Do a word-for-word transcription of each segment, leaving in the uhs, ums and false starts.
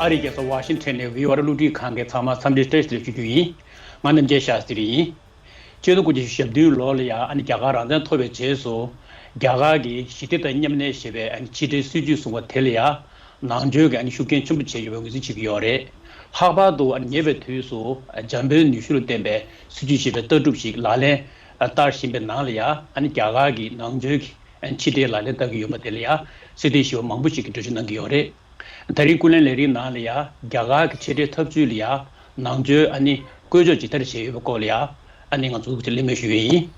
ཨ་རིའི་རྒྱལ་ས་ཝ་ཤིང་ཊོན་ནས་བྷི་ཨོ་ཨེ་སློབ་ཕྲུག་ཁང་གི་ཚང་མ་འཚམས་འདྲི་བཀྲ་ཤིས་བདེ་ལེགས་ཞུ་རྒྱུ་ཡིན། ང་རྣམ་རྒྱལ་ཤཱ་སྟྲི་ཡིན། ཆིག་སྟོང་དགུ་བརྒྱ་ཞེ་བདུན་ལོ་ལ་ཡ་ཨ་ནི་རྒྱ་གར་རང་བཙན་ཐོབ་པའི་རྗེས་སུ། རྒྱ་གར་གྱི་ཞི་བདེ་དང་མཉམ་གནས་ཞེས་པའི་ཨ་ནི་ཕྱི་འབྲེལ་སྲིད་ཇུས་བཟུང་བ་དེ་ལ་ཡ། ནང་ཆོས་ཀྱི་ཨ་ནི་ཤུགས་རྐྱེན་ཆེན་པོ་བྱས་ཡོད་པའི་ངོས་འཛིན་བྱེད་ཀྱི་ཡོད་རེད། ལྷག་པར་དུ་ཨ་ནི་ཉེ་བའི་དུས་སུ་འཇམ་དཔལ་ནུས་ཤུགས་ལ་བརྟེན་པའི་སྲིད་ཇུས་ཞེས་པའི་ལྟ་གྲུབ་ཞིག་ལག་ལེན་བསྟར་བཞིན་པའི་ནང་ལ་ཡ་ཨ་ནི་རྒྱ་གར་གྱི་ནང་ཆོས་ཀྱི་ཨ་ནི་ཕྱི་འབྲེལ་ལག་ལེན་བསྟར་གྱི་ཡོད་པ་དེ་ལ་ཡ་སྲིད་དོན་ཞི་བ་མང་པོ་ཞིག་གིས་འགྲེལ་བརྗོད་གནང་གི་ཡོད་རེད། ད་རིང་ཀུན་གླེང་ལས་རིམ་ནང་ལ་ཡ་རྒྱ་གར་གྱི་ཕྱི་འབྲེལ་འཐབ་ཇུས་ལ་ཡ་ནང་ཆོས་ཨ་ནི་བཀོལ་སྤྱོད་ཇི་ལྟར་བྱས་ཡོད་པའི་སྐོར་ལ་ཡ་ཨ་ནི་ང་ཚོ་གླེང་མོལ་ཞུ་ཡས་ཡིན།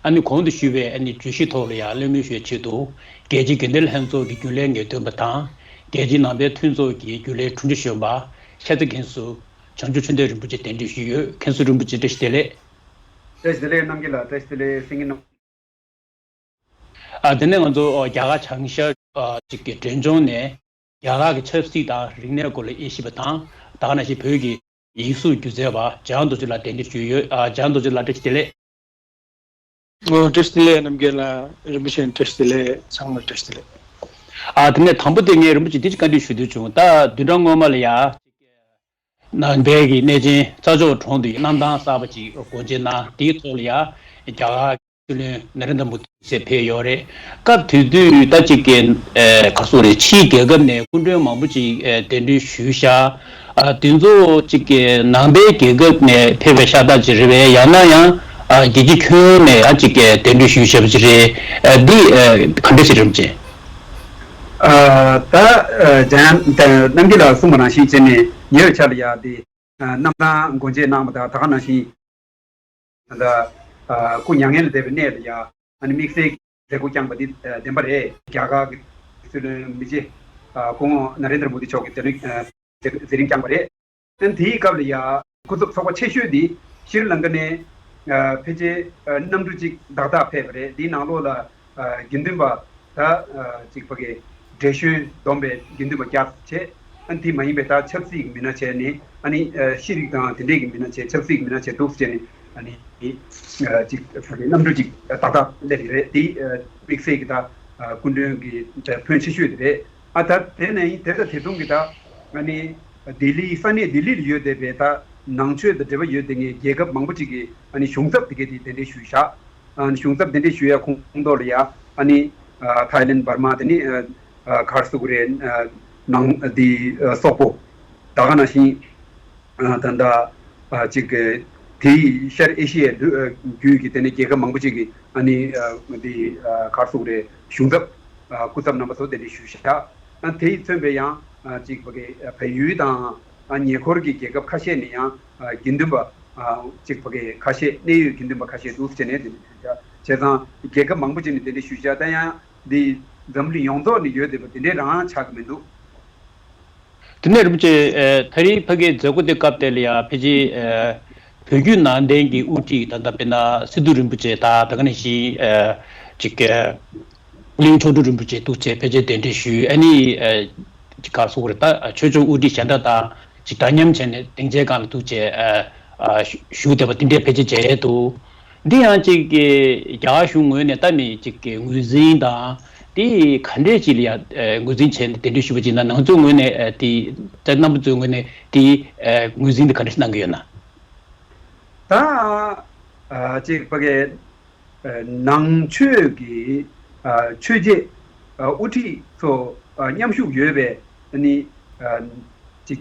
ཨ་ནི་གོང་དུ་ཞུས་པའི་ཨ་ནི་བརྗོད་གཞི་ཐོག་ལ་ཡ་གླེང་མོལ་ཞུ་བའི་ཆེད་དུ། རྒྱལ་སྤྱིའི་དགེ་ལྡན་ལྷན་ཚོགས་ཀྱི་རྒྱུན་ལས་ངེས་སྟོན་པ་དང་། རྒྱལ་སྤྱིའི་ནང་པའི་མཐུན་ཚོགས་ཀྱི་རྒྱུན་ལས་དྲུང་ཆེ་གཞོན་པ་ཤཱ་ཙི་མཁན་ཟུར་བྱང་ཆུབ་ཆོས་ལྡན་རིན་པོ་ཆེ་གདན་འདྲེན་ཞུས་ཡོད། མཁན་ཟུར་རིན་པོ་ཆེ་བཀྲ་ཤིས་བདེ་ལེགས། བཀྲ་ཤིས་བདེ་ལེགས་རྣམ་རྒྱལ་ལགས། བཀྲ་ཤིས་བདེ་ལེགས་གསན་མཁན་རྣམ། ཨ། དེ་ནས་ང་ཚོ་རྒྱ་གར་བྱང་ཤར་ཅིག་གི་འབྲས་ལྗོངས་ནས་རྒྱ་གར་གྱི་ཆབ་སྲིད་དང་རིག་གནས་སྐོར་ལ་དབྱེ་ཞིབ་པ་དང་ད་ག་ནང་བཞིན་བོད་ཀྱི་ཡིག་གཟུགས་སྒྱུ་རྩལ་བ་འཇམ་དབྱངས་རྡོ་རྗེ་ལགས་གདན་འདྲེན་ཞུས་ཡོད། ཨ། འཇམ་དབྱངས་རྡོ་རྗེ་ལགས་བཀྲ་ཤིས་བདེ་ལེགས། ཨོ། བཀྲ་ཤིས་བདེ་ལེགས། རྣམ་རྒྱལ་ལགས། རིན་པོ་ཆེ་བཀྲ་ཤིས་བདེ་ལེགས། ཚང་མར་བཀྲ་ཤིས་བདེ་ལེགས། ཨ། དེ་ནས་དང་པོ་དེ་ངས་རིན་པོ་ཆེ་འདི་ཅིག་བཀའ་འདྲི་ཞུ་འདོད་བྱུང་། ད་བདུན་ཕྲག་སྔོན་མ་ལ་ཡ། ནང་པའི་གི་གནས་ཆེན་རྩྭ་མཆོག་གྲོང་དུ་གནམ་ཐང་གསར་པ་ཅིག་སྒོ་འབྱེད་གནང་། དེའི་ཐོག་ལ་ཡ་རྒྱ་གར་སྲིད་བློན་ན་རེན་དྲ་མོ་དི་ཕེབས་ཡོད་རེད། སྐབས་དེ་དུས་ད་ཅིག་གི་ཨེ་ག་རེ་ཟེར་དགོས་རེད། ཕྱིའི་རྒྱལ་ཁབ་ནས་སྐུ་མགྲོན་མང་པོ་ཅིག་ཨེ་གདན་འདྲེན་ཞུས་ཤག་ཨ། དེ་ཚོ་ཅིག་གི་ནང་པའི་རྒྱལ་ཁབ་ནས་ཕེབས་པའི་ཤ་སྟག་ཅིག་རེད་པས། ཡང་ན་ཡང་ཨ་རྒྱལ་སྤྱི་ཁྱོན་ནས་ཨ་ཅིག་གི་གདན་འདྲེན་ཞུས་བཞག་པ་ཅིག་རེད། ཨ། འདི་ཨ་ག་འདྲ་ཞིག་རེད་ཅེ། ཨ། ད་ཨ་འཇམ་དབྱངས་རྣམ་རྒྱལ་ལགས་གསུངས་པ་ནང་བཞིན་བྱས་ནས་ཉེ་བའི་ཆར་ལ་ཡ་དེ་ཨ་གནམ་ཐང་སྒོ་འབྱེད་གནང་བ་དང་། ད་ག་ནང་བཞིན་ད་ལྟ་ཨ་སྐུ་མྱ་ངན་ལས་འདས་པའི་གནས་ལ་ཡ་ཨ་ནི་དམིགས་བསལ་གྱི་མཛད་སྒོ་བསྐྱངས་པ་འདི་ཨ་བདེན་པ་རེད། རྒྱ་གར་གྱི་སྲིད་བློན་མི་རྗེ་ཨ་སྐུ་ངོ་ན་རེན་དྲ་མོ་དི་མཆོག་གིས་དེ་རིང་ཨ་མཛད་རིམ་བསྐྱངས་པ་རེད། ཨ་ནི་དེའི་སྐབས་ལ་ཡ་སྐུ་ཚབ་ཚོགས་པ་ཆེ་ཤོས་འདི་ཤྲི་ལང་ཀ་ནས་ཨ་ཕལ་ཆེར་ཨ་གནམ་གྲུ་གཅིག་བདག་བདག་ཕེབས་པ་རེད། འདིའི་ནང་ལོགས་ལ་ཨ་དགེ་འདུན་པ་ད་ཨ་ཅིག་ཕ་གི་བགྲེས་གཞོན་བསྡོམས་པའི་དགེ་འདུན་པ་བརྒྱ་བྱས། ཨ་ནི་དེ་མ་ཡིན་པའི་ད་ཆབ་སྲིད་ཀྱི་མི་སྣ་བྱས་ནས། ཨ་ནི་ཨ་ཤེས་རིག་དང་དེ་འདྲས་ཀྱི་མི་སྣ་བྱས། ཆབ་སྲིད་ཀྱི་མི་སྣ་བྱས་འདུག་བྱས་ནས། ཨ་ནི་ཨ་ཅིག་ཕ་གི་གནམ་གྲུ་གཅིག་ཏག་ཏག་སླེབས་ཡོད་རེད། དེ་ཨ་དམིགས་བསལ་གྱི་ད་ཨ་སྐུ་མགྲོན་གྱི་ད་ཕོན་ཆེ་ཤོས་དེ་རེད། ཨ་ད་དེ་ནས་དེ་ད་དེ་དུང་གི་ད་ཨ་ནི་ལྡི་ལི་ས་གནས་ལྡི་ལི་ལ་ཡོད་བསྡད་པའི་ད་ནང་ཆོས་དང་འབྲེལ་བ་ཡོད་བསྡད་མཁན་རྒྱལ་ཁབ་མང་པོ་ཅིག་གི་ཨ་ནི་གཞུང་ཚབ་དེ་གས་དེ་གདན་འདྲེན་ཞུས་བཞག་ཨ་ནི་གཞུང་ཚབ་གདན་འདྲེན་ཞུ་ཡ་ཁོངས་གཏོགས་ལ་ཡ་ཨ་ནི་ཨ་ཐའི་ལེན། འབར་མ། དེ་ནི་ཨ་ཨ་ག་རེ་ཟེར་དགོས་རེད། ཨ་ནང་དེ་ཨ་སོག་པོ། ད་ག་ནང་བཞིན་ཨ་ད་ལྟ་ཨ་ཅིག་གི་དེའི་ཤར་ཨེ་ཤི་ཡའི་ལུ་ཨ་རྒྱུད་ཀྱི་དེ་ནི་རྒྱལ་ཁབ་མང་པོ་ཅིག་གི་ཨ་ནི་ཨ་དེ་ཨ་ག་རེ་ཟེར་དགོས་རེད། གཞུང་ཚབ་ཨ་སྐུ་ཚབ་རྣམ་པ་ཚོ་གདན་འདྲེན་ཞུས་བཞག་ཨ་དེས་མཚོན་པའི་ཡང་ཨ་ཅིག་ཕ་གི་ཨ་བལ་ཡུལ་དང་ཨ་ཉེ་འཁོར་གྱི་རྒྱལ་ཁབ་ཁ་ཤས་ནས་ཡང་ཨ་དགེ་འདུན་པ་ཨ་ཅིག་ཕ་གི་ཁ་ཤས། གནད་ཡོད་དགེ་འདུན་པ་ཁ་ཤས་འདུག་བྱས་ནས་གདན་འདྲེན་ཞུས་བཞག་བྱས་ཙང་རྒྱལ་ཁབ་མང་པོ་ཅིག་ནས་གདན་འདྲེན་ཞུས་བཞག་ད་ཡང་འདི་འཛམ་གླིང་ཡོངས་རྫོགས་ནས་ཡོད་བསྡད་པ་དེ་འདྲའི་རང་ཆགས་ཀྱི་མི་འདུག་དེ་ནས་རིན་པོ་ཆེ། ཨ་ད་རེས་ཕ་གིའི་མཛད་སྒོ་དེ་སྐབས་དེ་ལ་ཡང་ཕལ་ཆེར་ཨ་བོད་བརྒྱུད་ནང་བསྟན་གྱི་དབུ་ཁྲིད། ད་ལྟ་དཔེར་ན་སི་ཏུ་རིན་པོ་ཆེ་དང་ད་ག་ནང་བཞིན་ཨ་ཅིག་ཨ་གླིང་མཆོག་སྤྲུལ་རིན་པོ་ཆེ་འདུག་བྱས་ཕལ་ཆེར་གདན་འདྲེན་ཞུས། ཨ་ནི་ཨ་ཅིག་ག་རེ་ཟེར་དགོས་རེད། ད་ཆོས་སྐྱོང་དབུ་ཁྲིད་གཞན་དག་དང་ཅིག་འདྲ་མཉམ་བྱས་ནས་སྡིངས་ཆའི་སྒང་ལ་འདུག་བྱས་ཨ་ཨ་བཞུགས་བསྡད་པ་དེ་འདྲས་ཕལ་ཆེར་མཇལ་ཡས་འདུག་འདི་ཡང་ཅིག་གི་རྒྱ་གར་གཞུང་ངོས་ནས་ལྟ་ནས་ཅིག་གི་ངོས་འཛིན་དང་དེ་ག་འདྲས་ཅིག་ལ་ཡང་ངོས་འཛིན་བྱས་ནས་གདན་འདྲེན་ཞུས་པ་ཅིག་ན། ང་ཚོའི་ངོས་ནས་དེ་ད་རྣམ་པ་ཚོའི་ངོས་ནས་དེ་ངོས་འཛིན་དེ་ག་འདྲས་གནང་གི་ཡོད་ན། ད་ཅིག་ཕ་གི་ནང་ཆོས་ཀྱི་ཆོས་བྱེད་དབུ་ཁྲིད་ཚོ་མཉམ་ཞུགས་ཡོད་པའི་ནི་ཅིག་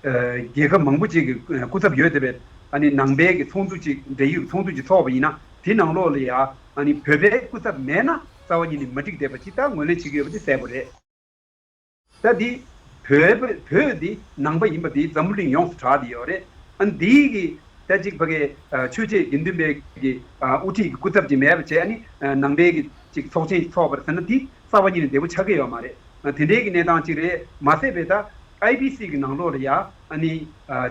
རྒྱལ་ཁབ་མང་པོ་ཅིག་གི་སྐུ་ཚབ་ཡོད་བསྡད་པའི་ཨ་ནི་ནང་པའི་གི་ཚོགས་འདུ་ཅིག་འབྲེལ་ཡོད་ཚོགས་འདུ་ཅིག་ཚོགས་པ་ཡིན་ན། དེ་ནང་ལོགས་ལ་ཡ་ཨ་ནི་བོད་པའི་སྐུ་ཚབ་མེད་ན་རྩ་བ་ཉིད་ནས་མ་འགྲིག་བསྡད་པ་ཅིག་ད་ངོས་ལེན་བྱེད་ཀྱི་ཡོད་པ་དེ་གསལ་པོ་རེད། ད་འདི་བོད་པ་བོད་འདི་ནང་པ་ཡིན་པ་འདི་འཛམ་བུ་གླིང་ཡོངས་སུ་གྲགས་བསྡད་ཡོད་རེད། ཨ་ནི་འདི་གི་ད་ཅིག་ཕ་གི་ཆོས་བྱེད་དགེ་འདུན་པའི་གི་དབུ་ཁྲིད་ཀྱི་སྐུ་ཚབ་ཅིག་མེད་པ་བྱས། ཨ་ནི་ནང་པའི་གི་ཅིག་ཚོགས་ཆེན་ཚོགས་པར་ཟེར་ན་འདི་རྩ་བ་ཉིད་ནས་བདེ་པོ་ཆགས་ཀྱི་ཡོད་མ་རེད། དེ་འདྲའི་གི་གནས་སྟངས་ཅིག་རེད་མ་ཟད་པའི་ད་ཨའི་བི་སི་གི་ནང་ལོགས་ལ་ཡ་ཨ་ནི་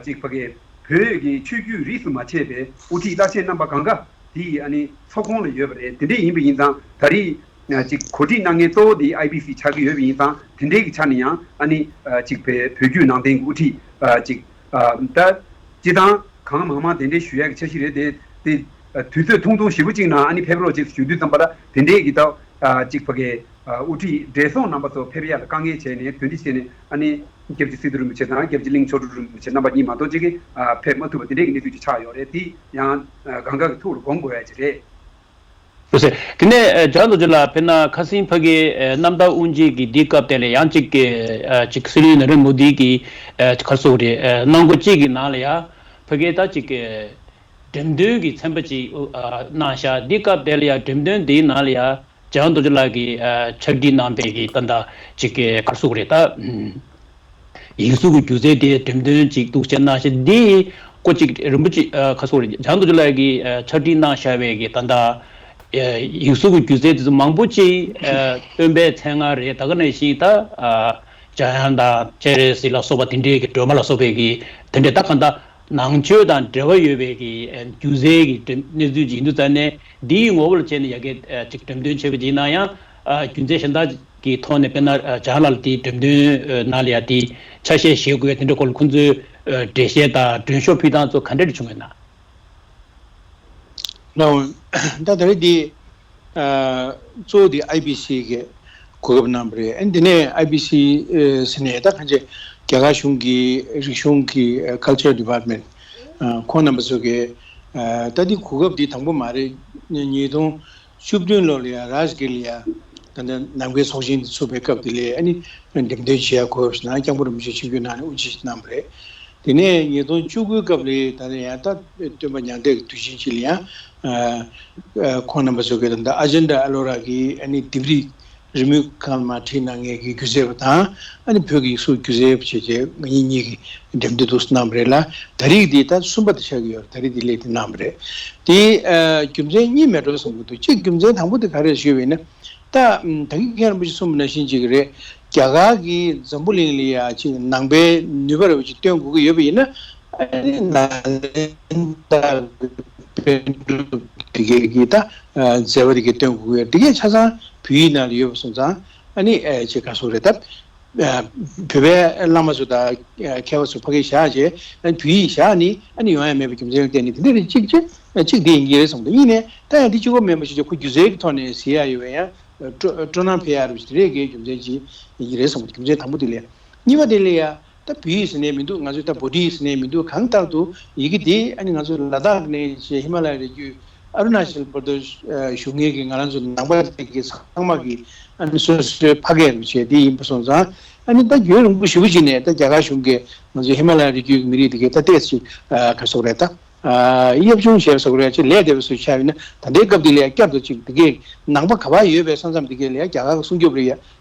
ཅིག་ཕ་གི་བོད་ཀྱི་ཆོས་བརྒྱུད་རིས་སུ་མ་ཆད་པའི་དབུ་ཁྲིད་བླ་ཆེན་རྣམ་པ་གང་ག་དེ་ཨ་ནི་ཚོགས་ཁོངས་ལ་ཡོད་པ་རེད། དེ་འདྲ་ཡིན་པ་ཡིན་ཙང་ད་རེས་ཅིག་གོ་སྒྲིག་གནང་མཁན་གཙོ་བོ་དེ་ཨའི་བི་སི་ཆགས་ཀྱི་ཡོད་པ་ཡིན་ཙང་། དེ་འདྲའི་གི་ཆ་ནས་ཡང་ཨ་ནི་ཅིག་བོད་བོད་བརྒྱུད་ནང་བསྟན་གྱི་དབུ་ཁྲིད་ཅིག་ད་སྤྱི་བཏང་གང་མང་མང་གདན་འདྲེན་ཞུ་ཡག་གི་འཆར་གཞི་རེད་དེ། དེ་དུས་ཚོད་ཐུང་ཐུང་ཞེ་པོ་ཅིག་ནང་ཨ་ནི་ཕེབས་རོགས་ཅེས་ཞུ་དུས་ཙམ་པ་ལ་དེ་འདྲའི་གི་ད་ཅིག་ཕ་གི་དབུ་ཁྲིད་བགྲེས་སོང་རྣམ་པ་ཚོ་ཕེབས་ཡག་ལ་དཀའ་ངལ་བྱས་ནས་དོན་འདི་བྱས་ནས་ཨ་ནི་ སྐྱབས་རྗེ་སི་ཏུ་རིན་པོ་ཆེ་དང་སྐྱབས་རྗེ་གླིང་མཆོག་སྤྲུལ་རིན་པོ་ཆེ་རྣམ་པ་གཉིས་མ་གཏོགས་ཅིག་གིས་ཨ་ཕེབས་མ་ཐུབ་པ་དེ་འདྲའི་གི་གནས་ཚུལ་ཅིག་ཆགས་ཡོད་རེད། དེ་ཡང་ཨ་གང་ག་གི་ཐུགས་ལ་དགོངས་དགོས་ཡ་ཅིག་རེད། ལགས་སོ། དེ་ནས་ཨ་འཇམ་དབྱངས་རྡོ་རྗེ་ལགས་དཔེར་ན་ཁ་སང་ཕ་གིའི་ཨ་གནམ་བདག་དབུ་འབྱེད་ཀྱི་འདི་སྐབས་དེ་ལ་ཡང་ཅིག་གི་ཨ་ཅིག་སྲིད་བློན་ན་རེན་མོ་དི་གི་ཨ་ག་རེ་ཟེར་དགོས་རེད། ཨ་གནང་སྒོ་གཅིག་གི་ནང་ལ་ཡ་ཕ་གིའི་ད་ཅིག་གི་འགྲེམས་སྟོན་གྱི་ཚན་པ་ཅིག་ཨ་གནང་ཤག་འདི་སྐབས་དེ་ལ་ཡ་འགྲེམས་སྟོན་འདིའི་ནང་ལ་ཡ་འཇམ་དབྱངས་རྡོ་རྗེ་ལགས་ཀྱིས་ཨ་ཕྱག་བྲིས་གནང་པའི་གི་ད་ལྟ་ཅིག་གི་ག་རེ་ཟེར་དགོས་རེད། ད་ཨུམ་ཡིག་གཟུགས་ཀྱི་སྒྱུ་རྩལ་དེ་འགྲེམས་སྟོན་ཅིག་འདུག་བྱས་གནང་ཤག་འདི་ཀོ་ཅིག་རིན་པོ་ཆེ་ཨ་ག་རེ་ཟེར་དགོས་རེད། འཇམ་དབྱངས་རྡོ་རྗེ་ལགས་ཀྱིས་ཨ་ཕྱག་བྲིས་གནང་བཞག་པའི་གི་ད་ལྟ་ཨ་ཡིག་གཟུགས་ཀྱི་སྒྱུ་རྩལ་དེ་ཚོ་མང་པོ་ཅིག་ཨ་སྟོན་པའི་མཚན་སྔགས་རེད། ད་ག་ནང་བཞིན་ད་ཨ་འཇམ་དབྱངས་དང་སྤྱན་རས་གཟིགས་ལ་སོགས་པ་དེ་འདྲའི་གི་སྒྲོལ་མ་ལ་སོགས་པའི་གི་དེ་འདྲའི་ད་གང་ལྟར་ནང་ཆོས་དང་འབྲེལ་བ་ཡོད་པའི་གི་ཨ་སྒྱུ་རྩལ་གྱི་འགྲེམས་གནས་ཚུལ་ཅིག་ཡིན་དུས་ཙང་ནས་འདིའི་ངོ་བོ་ལ་བྱས་ནས་ཡ་གི་ཨ་ཅིག་འགྲེམས་སྟོན་བྱས་པ་ཅིག་ཡིན་ན་ཡང་ཨ་རྒྱུ་མཚན་གཞན་དག་གི་ཐོག་ནས་དཔེར་ན་ཨ་འཇམ་ལགས་ལ་དེའི་འགྲེམས་སྟོན་ཨ་ནང་ལ་ཡ་དེའི་ཆ་ཤས་བཞེས་དགོས་དེ་འདྲ་སྐོར་ལ་ཁོང་ཚོའི་ཨ་འགྲེལ་བཤད་དང་མགྲོན་ཤོག་ཕུལ་སྟངས་ཚོ་ག་འདྲ་རེ་བྱུང་ཡོད་ན། ལགས་འོང་། ད་ད་རེས་འདི་ཨ་གཙོ་བོ་འདི་ཨའི་བི་སི་གི་གོ་སྐབས་གནང་བ་རེད། ཨ་འདི་ནས་ཨའི་བི་སི་ཟེར་ནས་ད་གང་ཅི་རྒྱ་གར་གཞུང་གི་རིག་གཞུང་གི་ཨ་Culture Department ཨ་ཁོང་རྣམ་པ་ཚོ་གི་ཨ་ད་འདི་གོ་སྐབས་འདི་དང་པོ་མ་རེད། ཉིས་སྟོང་བཅུ་བདུན་ལོ་ལ་ཡ་རཱཇ་གིར་ལ་ཡ་ད་ལྟ་ནང་པའི་ཚོགས་ཆེན་འདི་ཚུགས་པའི་སྐབས་དེ་ལ་ཨ་ནི་འགྲེམས་སྟོན་བྱེད་ཡ་གོ་སྐབས་ཤིག་གནང་། སྐྱབས་མགོན་རིན་པོ་ཆེ་ཆིབས་བསྒྱུར་གནང་ནས་དབུ་འབྱེད་ཞིག་གནང་བ་རེད། དེ་ནས་ཉིས་སྟོང་བཅུ་དགུའི་སྐབས་ལ་ད་ལྟ་ཡང་ད་སྟོན་པ་མྱང་འདས་ཀྱི་དུས་ཆེན་ཅིག་ལ་ཡང་ཨ་ཨ་ཁོང་རྣམ་པ་ཚོ་གིས་ད་ལྟ་ཨ་ཇན་ཌ་ཨ་ལོ་ར་གི་ཨ་ནི་ལྡེབས་རིས་རི་མོའི་སྒང་ལ་མར་བྲིས་གནང་མཁན་གྱི་སྒྱུ་རྩལ་པ་དང་ཨ་ནི་བོད་ཀྱི་ཡིག་གཟུགས་སྒྱུ་རྩལ་པ་བྱས་བྱས་ང་གཉིས་གཉིས་ཀྱིས་འགྲེམས་སྟོན་འདུག་སེ་གནང་བ་རེད་ལ། ད་རེས་འདི་ད་གསུམ་པ་དེ་ཆགས་ཀྱི་ཡོད་རེད། ད་རེས་འདི་སླེབས་དེ་གནང་བ་རེད། དེ་ཨ་རྒྱུ་མཚན་གཉིས་མེད་འགྲོ་བསམ་གྱི་འདུག་གཅིག་རྒྱུ་མཚན་དང་པོ་དེ་ག་རེ་ཞུས་པ་ཡིན་ན། ད་ད་གིན་མཁན་རིན་པོ་ཆེ་གསུངས་པ་ནང་བཞིན་ཅིག་རེད། རྒྱ་གར་གྱིས་འཛམ་བུ་གླིང་ལ་ཡ་ཅིག་ནང་པའི་ནུས་པ་རེ་བ་ཅིག་སྟོན་དགོས་ཀྱི་ཡོད་པ་ཡིན་ན། ཨ་ནི་ནཱ་ལེནྡྲ་གི་པཎ་གྲུབ་དེ་གས་ཀྱི་ད་མཛད་པ་དེ་གས་སྟོན་དགོས་ཀྱི་ཡོད། དེ་གས་ཆ་ཚང་བོད་ཡིག་ནང་ལ་ཡོད་པ་སོང་ཙང་ཨ་ནི་ཨེ་ཅིག་ག་སོགས་རེད་ད། བོད་པའི་བླ་མ་ཚོ་དང་མཁས་པ་ཚོ་ཕ་གིར་བཞག་རྗེས་ཨ་ནི་བོད་ཡིག་བཞག་ནི་ཨ་ནི་ཡོང་ཡ་མེད་པའི་རྒྱུ་མཚན་ལ་བརྟེན་ནས་དེ་འདྲ་རེད། གཅིག་བྱས་གཅིག་དེ་ཡིན་གྱི་རེད་བསམ་གྱི་འདུག་གཉིས་ནས་ད་ཡང་འདི་གཅིག་པོ་མིན་པ་ཞིག་ཁོ་སྒྱུ་རྩལ་གྱི་ཐོག་ནས་གཟིགས་ཡ་ཡོད་པའི་ཡང་སྤྲོ་སྤྲོ་སྣང་འཕེལ་ཡ་རེད་པ་ཞིག་དེ་རེད་གི་རྒྱུ་མཚན་ཅིག་ཡིན་གྱི་རེད་བསམ་གྱི་འདུག་རྒྱུ་མཚན་དང་པོ་དེ་ལས། གཉིས་པ་དེ་ལ་ཡ་ད་བོད་ཡིག་ཟེར་ནས་མི་འདུག་ང་ཚོས་ད་བྷོ་ཊི་ཡིག་ཟེར་ནས་མི་འདུག་གང་ལྟར་དུ་ཡི་གེ་དེ་ཨ་ནི་ང་ཚོ་ལ་དྭགས་ནས་བྱས་ཧི་མ་ལ་ཡའི་རི་རྒྱུད་ཨ་རུ་ན་ཅལ་པར་དེཤ་བཞུགས་མཁན་གྱི་ང་རང་ཚོ་ནང་པ་དེ་གི་ཚང་མ་གི་ཨ་ནི་སོ་སོའི་ཕ་སྐད་རུ་བྱས་དེ་ཡིན་པ་སོང་ཙང་ཨ་ནི་ད་རྒྱུན་རིང་པོ་ཞེ་པོ་ཅིག་ནས་ད་རྒྱ་གར་གཞུང་གིས་ང་ཚོའི་ཧི་མ་ལ་ཡའི་རི་རྒྱུད་ཀྱི་མི་རིགས་དེ་གའི་ད་ཏོག་ཙམ་ཅིག་ག་རེ་ཟེར་དགོས་རེད་ད། གཡབ་ཆུང་བྱས་ཟེར་དགོས་རེད། ཅིག་ལས་བསྡད་པའི་བཟོ་ཆགས་ཡོད་ན་ད་ལྟའི་སྐབས་འདི་ལ་ཡ་བསྐྱར་དུ་ཅིག་འདི་གའི་ནང་པ་ག་པར་ཡོད་པའི་ས་མཚམས་འདི་གའི་ལ་ཡ་རྒྱ་གར་གྱི་སྲུང་སྐྱོབ་ལ་ཡ་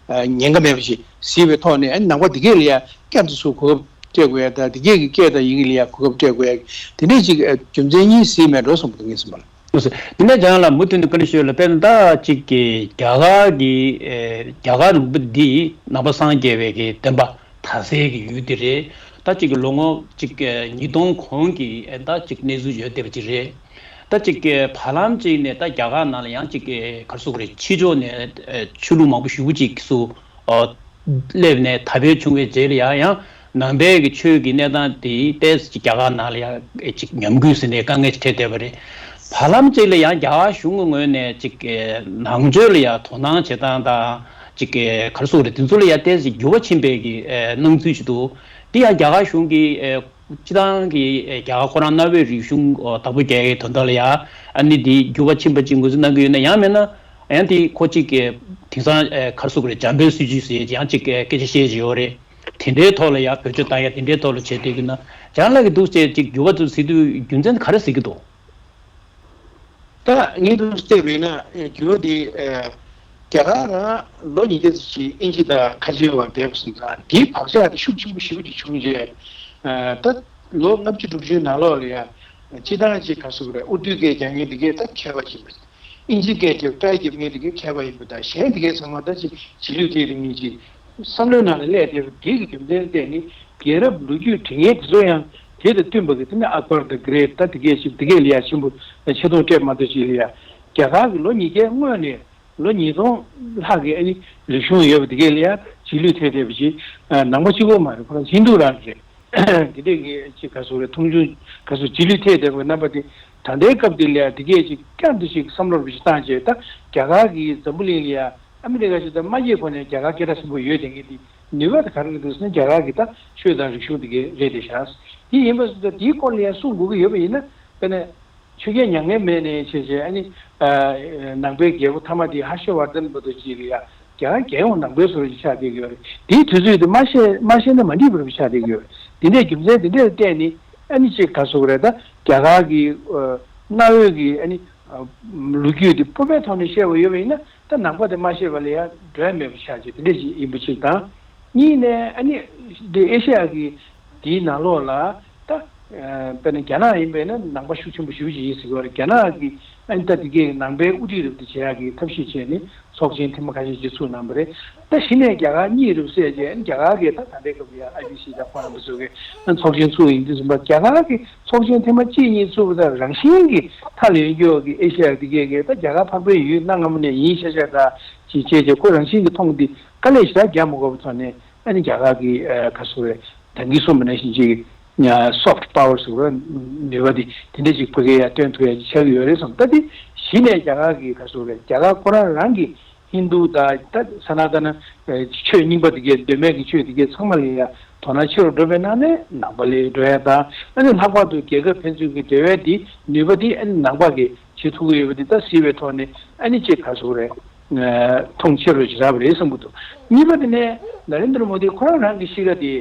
ཉེན་ཁ་མེད་པ་ཅིག་གཟིགས་པའི་ཐོག་ནས་ཨ་ནི་ནང་པ་འདི་གའི་ལ་ཡ་བསྐྱར་དུ་ཚུར་གོ་སྐབས་སྤྲད་དགོས་ཡ་ད་འདི་གའི་གི་སྐད་དང་ཡི་གེ་ལ་ཡ་གོ་སྐབས་སྤྲད་དགོས་ཡ་དེ་འདྲས་ཅིག་རྒྱུ་མཚན་གཉིས་གཟིགས་མེད་འགྲོ་བསམ་གྱི་འདུག་ངས་བསམ་པ་ལ། དེ་ནས་ཀྱང་ལ་མུ་མཐུད་ནས་བཀའ་འདྲི་ཞུ་ལ་དཔེར་ན་ད་ཅིག་གི་རྒྱ་གར་གྱི་ཨེ་རྒྱ་གར་ལུང་པ་འདི་ནང་པ་སངས་རྒྱས་པའི་གི་བསྟན་པ་དར་སའི་གི་ཡུལ་དེ་རེད། ད་ཅིག་གི་ལོ་ངོ་ཅིག་ཉིས་སྟོང་གོང་གི་ཨེ་ད་ཅིག་གནས་ཚུལ་ཡོད་བསྡད་པ་ཅིག་རེད། ད་ཅིག་གི་བར་ལམ་ཅིག་ནས་ད་རྒྱ་གར་ནང་ལ་ཡང་ཅིག་གི་ག་རེ་ཟེར་དགོས་རེད། ཕྱི་ཕྱོགས་ནས་ཨེ་ཆོས་ལུགས་མང་པོ་ཞེ་པོ་ཅིག་སུ་ཨོ་སླེབས་ནས་དར་འཕེལ་བྱུང་བའི་རྗེས་ལ་ཡང་ཡང་ནང་པའི་གི་ཆོས་ཀྱི་གནས་སྟངས་དེ་ཏོག་ཙམ་ཅིག་རྒྱ་གར་ནང་ལ་ཡང་ཅིག་ཉམས་རྒུད་ཟེར་ནས་དཀའ་ངལ་ཅིག་འཕྲད་བསྡད་པ་རེད། བར་ལམ་ཅིག་ལ་ཡང་རྒྱ་གར་གཞུང་གི་ངོས་ནས་ཅིག་ནང་ཆོས་ལ་ཡང་དོ་སྣང་བྱེད་སྟངས་དང་ཅིག་ག་རེ་ཟེར་དགོས་རེད། དེ་ཚོ་ལ་ཡང་ཏོག་ཙམ་འགྱུར་བ་ཕྱིན་པའི་གི་སྣང་ཚུལ་ཞིག་འདུག་དེ་ཡང་རྒྱ་གར་གཞུང་གིས་སྤྱི་བཏང་གི་རྒྱ་གར་ཁོ་རང་གནའ་བོའི་རིག་གཞུང་བདག་པོ་རྒྱག་ཡའི་དོན་དག་ལ་ཡང་ཨ་ནི་འདི་འགྱུར་བ་ཕྱིན་པ་ཅིག་ངོས་འཛིན་གནང་གི་ཡོད་ན། ཡང་མིན་ན་ཡང་དེ་ཁོ་གཅིག་གི་དེང་སང་ཨེ་ག་རེ་ཟེར་དགོས་རེད། འཇམ་དཔལ་སྲིད་བྱུས་ཟེར་ཡང་གཅིག་གི་སྐད་ཆ་བཤད་ཀྱི་ཡོད་རེད། དེ་འདྲའི་ཐོག་ལ་ཡང་བེད་སྤྱོད་བཏང་ཡ་དེ་འདྲའི་ཐོག་ལ་བྱེད་བསྡད་ཀྱི་ན། ལྗང་ལགས་ཀྱིས་འདུག་སེ་གཅིག་འགྱུར་བ་ཚོ་གཟིགས་དུས་རྒྱུ་མཚན་ག་རེ་གཟིགས་ཀྱི་འདུག་ད་ངས་འདུག་བལྟས་པས་ན་འགྱུར་བ་འདི་ཨེ་རྒྱ་གར་རང་ལོ་ཉིས་བརྒྱ་ཙམ་ཞིག་དབྱིན་ཇི་དང་ཁ་བྱེལ་བར་བསྡད་པ་སོང་ཙང་དེའི་བག་ཆགས་དེ་ཤུགས་ཆེན་པོ་ཞེ་པོ་ཅིག་བྱུང་རྗེས་ཨ་ད་ལོ་ལྔ་བཅུ་དྲུག་ཅུའི་ནང་ལོགས་ལ་ཡ་སྤྱིར་བཏང་ཅིག་ག་རེ་ཟེར་དགོས་རེད། ཨུར་དུའི་སྐད་རྒྱག་མཁན་དེ་གས་ད་མཁས་པ་ཡིན་པ། དབྱིན་ཇིའི་སྐད་རྒྱབ་ཊའི་རྒྱབ་མཁན་དེ་གས་མཁས་པ་ཡིན་པ་དང་གཞན་དེ་གས་ཚང་མ་ད་ཅིག་རྗེས་ལུས་ཐེབས་དེ་མིན་ཅིག་བསམ་བློའི་ནང་ལ་སླེབས་བསྡད་པ་དེ་གི་རྒྱུ་མཚན་བལྟས་ནི་རྒྱལ་རབས་ལོ་རྒྱུས་འབྲི་མཁན་དེ་ཚོ་ཡང་དེ་དང་བསྟུན་པ་གི་དེ་ནི་ཨག་བར་དང་གྷི་རེཊ་ད་དེ་གས་ཅིག་དེ་གས་ལ་ཡ་ཆེན་པོ་ཆེ་མཐོང་སྤྲད་མ་གཏོགས་ཅིག་ལ་ཡ་རྒྱ་གར་གི་ལོ་ཉིས་བརྒྱའི་སྔོན་ནས་ལོ་ཉིས་སྟོང་ལྷག་གི་ཨ་ནི་རིག་གཞུང་ཡོད་པ་དེ་གས་ལ་ཡ་རྗེས་ལུས་ཐེབས་བསྡད་པ་ཅིག་ནང་པ་གཅིག་པོ་མ་རེད། ཁོ་རང་ཧིན་དུ་རང་རེད། དེ་འདྲས་ཀྱི་ཅིག་ག་ཟེར་རེད། མཐོང་ཆུང་ག་ཟེར་རྗེས་ལུས་ཐེབས་བསྡད་པའི་རྣམ་པ་དེ་ད་ལྟའི་སྐབས་འདི་ལ་ཡ་དེ་གས་ཅིག་བསྐྱར་དུ་ཅིག་བསམ་བློ་རེ་ཞིག་བཏང་བྱས་ད་རྒྱ་གར་གྱི་འཛམ་བུ་གླིང་ལ་ཡ་ཨ་མི་རི་ཀ་ཅིག་དང་མ་སྐྱེས་གོང་ནས་རྒྱ་གར་སྐད་གྲགས་ཆེན་པོ་ཡོད་དེ་ངས་དེ་ ནུས་པ་དེ་ག་རེ་རེད་འདུག་ཟེར་ན། རྒྱ་གར་གྱི་ད་ཆོས་དང་རིག་གཞུང་དེ་གའི་རེད་དེ་བཞག་དེ་ཡིན་པ་སོང་ཙང་དེའི་སྐོར་ལ་ཡང་གསུང་དགོས་ཀྱི་ཡོད་པ་ཡིན་ན། དཔེར་ན། ཆོས་རྒྱལ་མྱ་ངན་མེད་ནས་བྱས་བྱས། ཨ་ནི། ནང་པའི་རྒྱལ་པོ་ཐ་མ་དེ་ཧར་ཤ་བར་དན་བར་དུ་ཅིག་ལ་ཡ། རྒྱ་གར་རྒྱལ་ཡོངས་ནང་པའི་བཟོ་འདྲ་ཅིག་ཆགས་བསྡད་ཀྱི་ཡོད་རེད། དེའི་དུས་ཚོད་དེ་མ་ཤེས་མ་ཤེས་ན་མ་འགྲིག་པ་རེད་པ། ཆགས་བསྡད་ཀྱི་ཡོད་རེད། དེ་འདྲའི་རྒྱུ་མཚན་དེ་འདྲ་ལ་བརྟེན་ནས། ཨ་ནི་ཅིག་ག་རེ་ཟེར་དགོས་རེད། ད་རྒྱ་གར་གྱི་ཨ་གནའ་བོའི་གི་ཨ་ནི་ཨ་ལོ་རྒྱུས་དེ་སྤོབས་པའི་ཐོག་ནས་བཤད་པ་ཡོད་པ་ཡིན་ན། ད་ནང་པ་དེ་མ་ཤེས་པ་ལ་ཡ་འགྲོ་ཡ་མེད་པ་ཆགས་བྱས། དེ་འདྲ་ཞིག་ཡིན་པ་ཅིག་དང་། གཉིས་ནས་ཨ་ནི་འདི་ཨེ་ཤ་ཡ་གི་དེའི་ནང་ལོགས་ལ་ད་ཨ་དཔེར་ན་རྒྱ་ནག་ཡིན་པས་ན་ནང་པ་ཤུགས་ཆེན་པོ་ཞེ་པོ་ཅིག་ཡིན་ཟེར་གྱི་ཡོད་རེད། རྒྱ་ནག་གི་ཨ་ནི་ད་དེ་གའི་ནང་པའི་དབུ་ཁྲིད་རུ་དེ་བྱེད་ཡག་གི་ཐབས་ཤེས་བྱས་ནས་ཚོགས་ཆེན་ཐེངས་མ་ཁ་ཤས་ཅིག་ཚུགས་གནང་བ་རེད། ད་གཞི་ནས་རྒྱ་གར་གཉིས་རུ་བསྲེས་བྱས། ཨ་ནི་རྒྱ་གར་གི་ད་ད་ལྟའི་སྐབས་ལ་ཡ་ཨའི་པི་སི་དང་ཁོ་རང་ཚོ་གི་ཨ་ནི་ཚོགས་ཆེན་ཚུགས་ཡིན་དུས་ཙམ་པ། རྒྱ་གར་གི་ཚོགས་ཆེན་ཐེངས་མ་གཅིག་གཉིས་ཚུགས་པ་དང་། རང་བཞིན་གྱི་མཐའ་ལ་ཡོད་རྒྱུ་གི་ཨེ་ཤ་ཡ་དེ་གའི་གི་ད་རྒྱ་གར་འཕགས་པའི་ཡུལ་གནའ་སྔ་མོ་ནས་ཡིན་ཤག་ཤག་འདྲ་ཅིག་བྱས་བྱས། ཁོ་རང་བཞིན་གྱི་མཐོང་དེ་དཀའ་ལས་ཞེ་དྲག་རྒྱག་མ་དགོས་པའི་ཐོག་ནས། ཨ་ནི་རྒྱ་གར་གྱི་ཨ་ག་རེ་ཟེར་དགོས་རེད། ད་གིན་གསུངས་པ་ནང་བཞིན་ཅིག་སོཕ་ཊི་པ་ཝར་ཟེར་བ། ནུས་པ་དེ་དེ་འདྲ་ཅིག་ཕ་གིར་ཡ་སྟོན་ཐུབ་ཡ་ཅིག་ཆགས་ཀྱི་ཡོད་རེད་བསམ། ད་དེ་གཞི་ནས་རྒྱ་གར་གྱི་ག་རེ་ཟེར་དགོས་རེད། རྒྱ་གར་ཁོ་རང་རང་གི་ཧིན་དུ་དང་ད་ས་ན་ཏ་ན་ཆོས་རྙིང་པ་དེ་གའི། གདོད་མའི་གི་ཆོས་དེ་གའི་ཚང་མ་ལ་ཡ་དོ་སྣང་ཆེ་རུ་འགྲོ་བའི་ནང་ནས་ནང་པ་ལ་འགྲོ་ཡ་དང་། ཨ་ནི་ལྷག་པར་དུ་རྒྱལ་ཁབ་ཕན་ཚུན་གྱི་འབྲེལ་བའི་དེ་ནུས་པ་དེ་ཨ་ནི་ནང་པ་གིས་བྱེད་ཐུབ་ཀྱི་ཡོད་པ་དེ་ད་གཟིགས་པའི་ཐོག་ནས། ཨ་ནི་ཅིག་ག་རེ་ཟེར་དགོས་རེད། མཐོང་ཆེ་རུ་ཅིག་རག་པ་རེད་བསམ་གྱི་འདུག་གཉིས་པ་དེ་ནས་ན་རེན་དྲ་མོ་དི་ཁོ་རང་རང་གི་གཤིས་ཀ་དེ།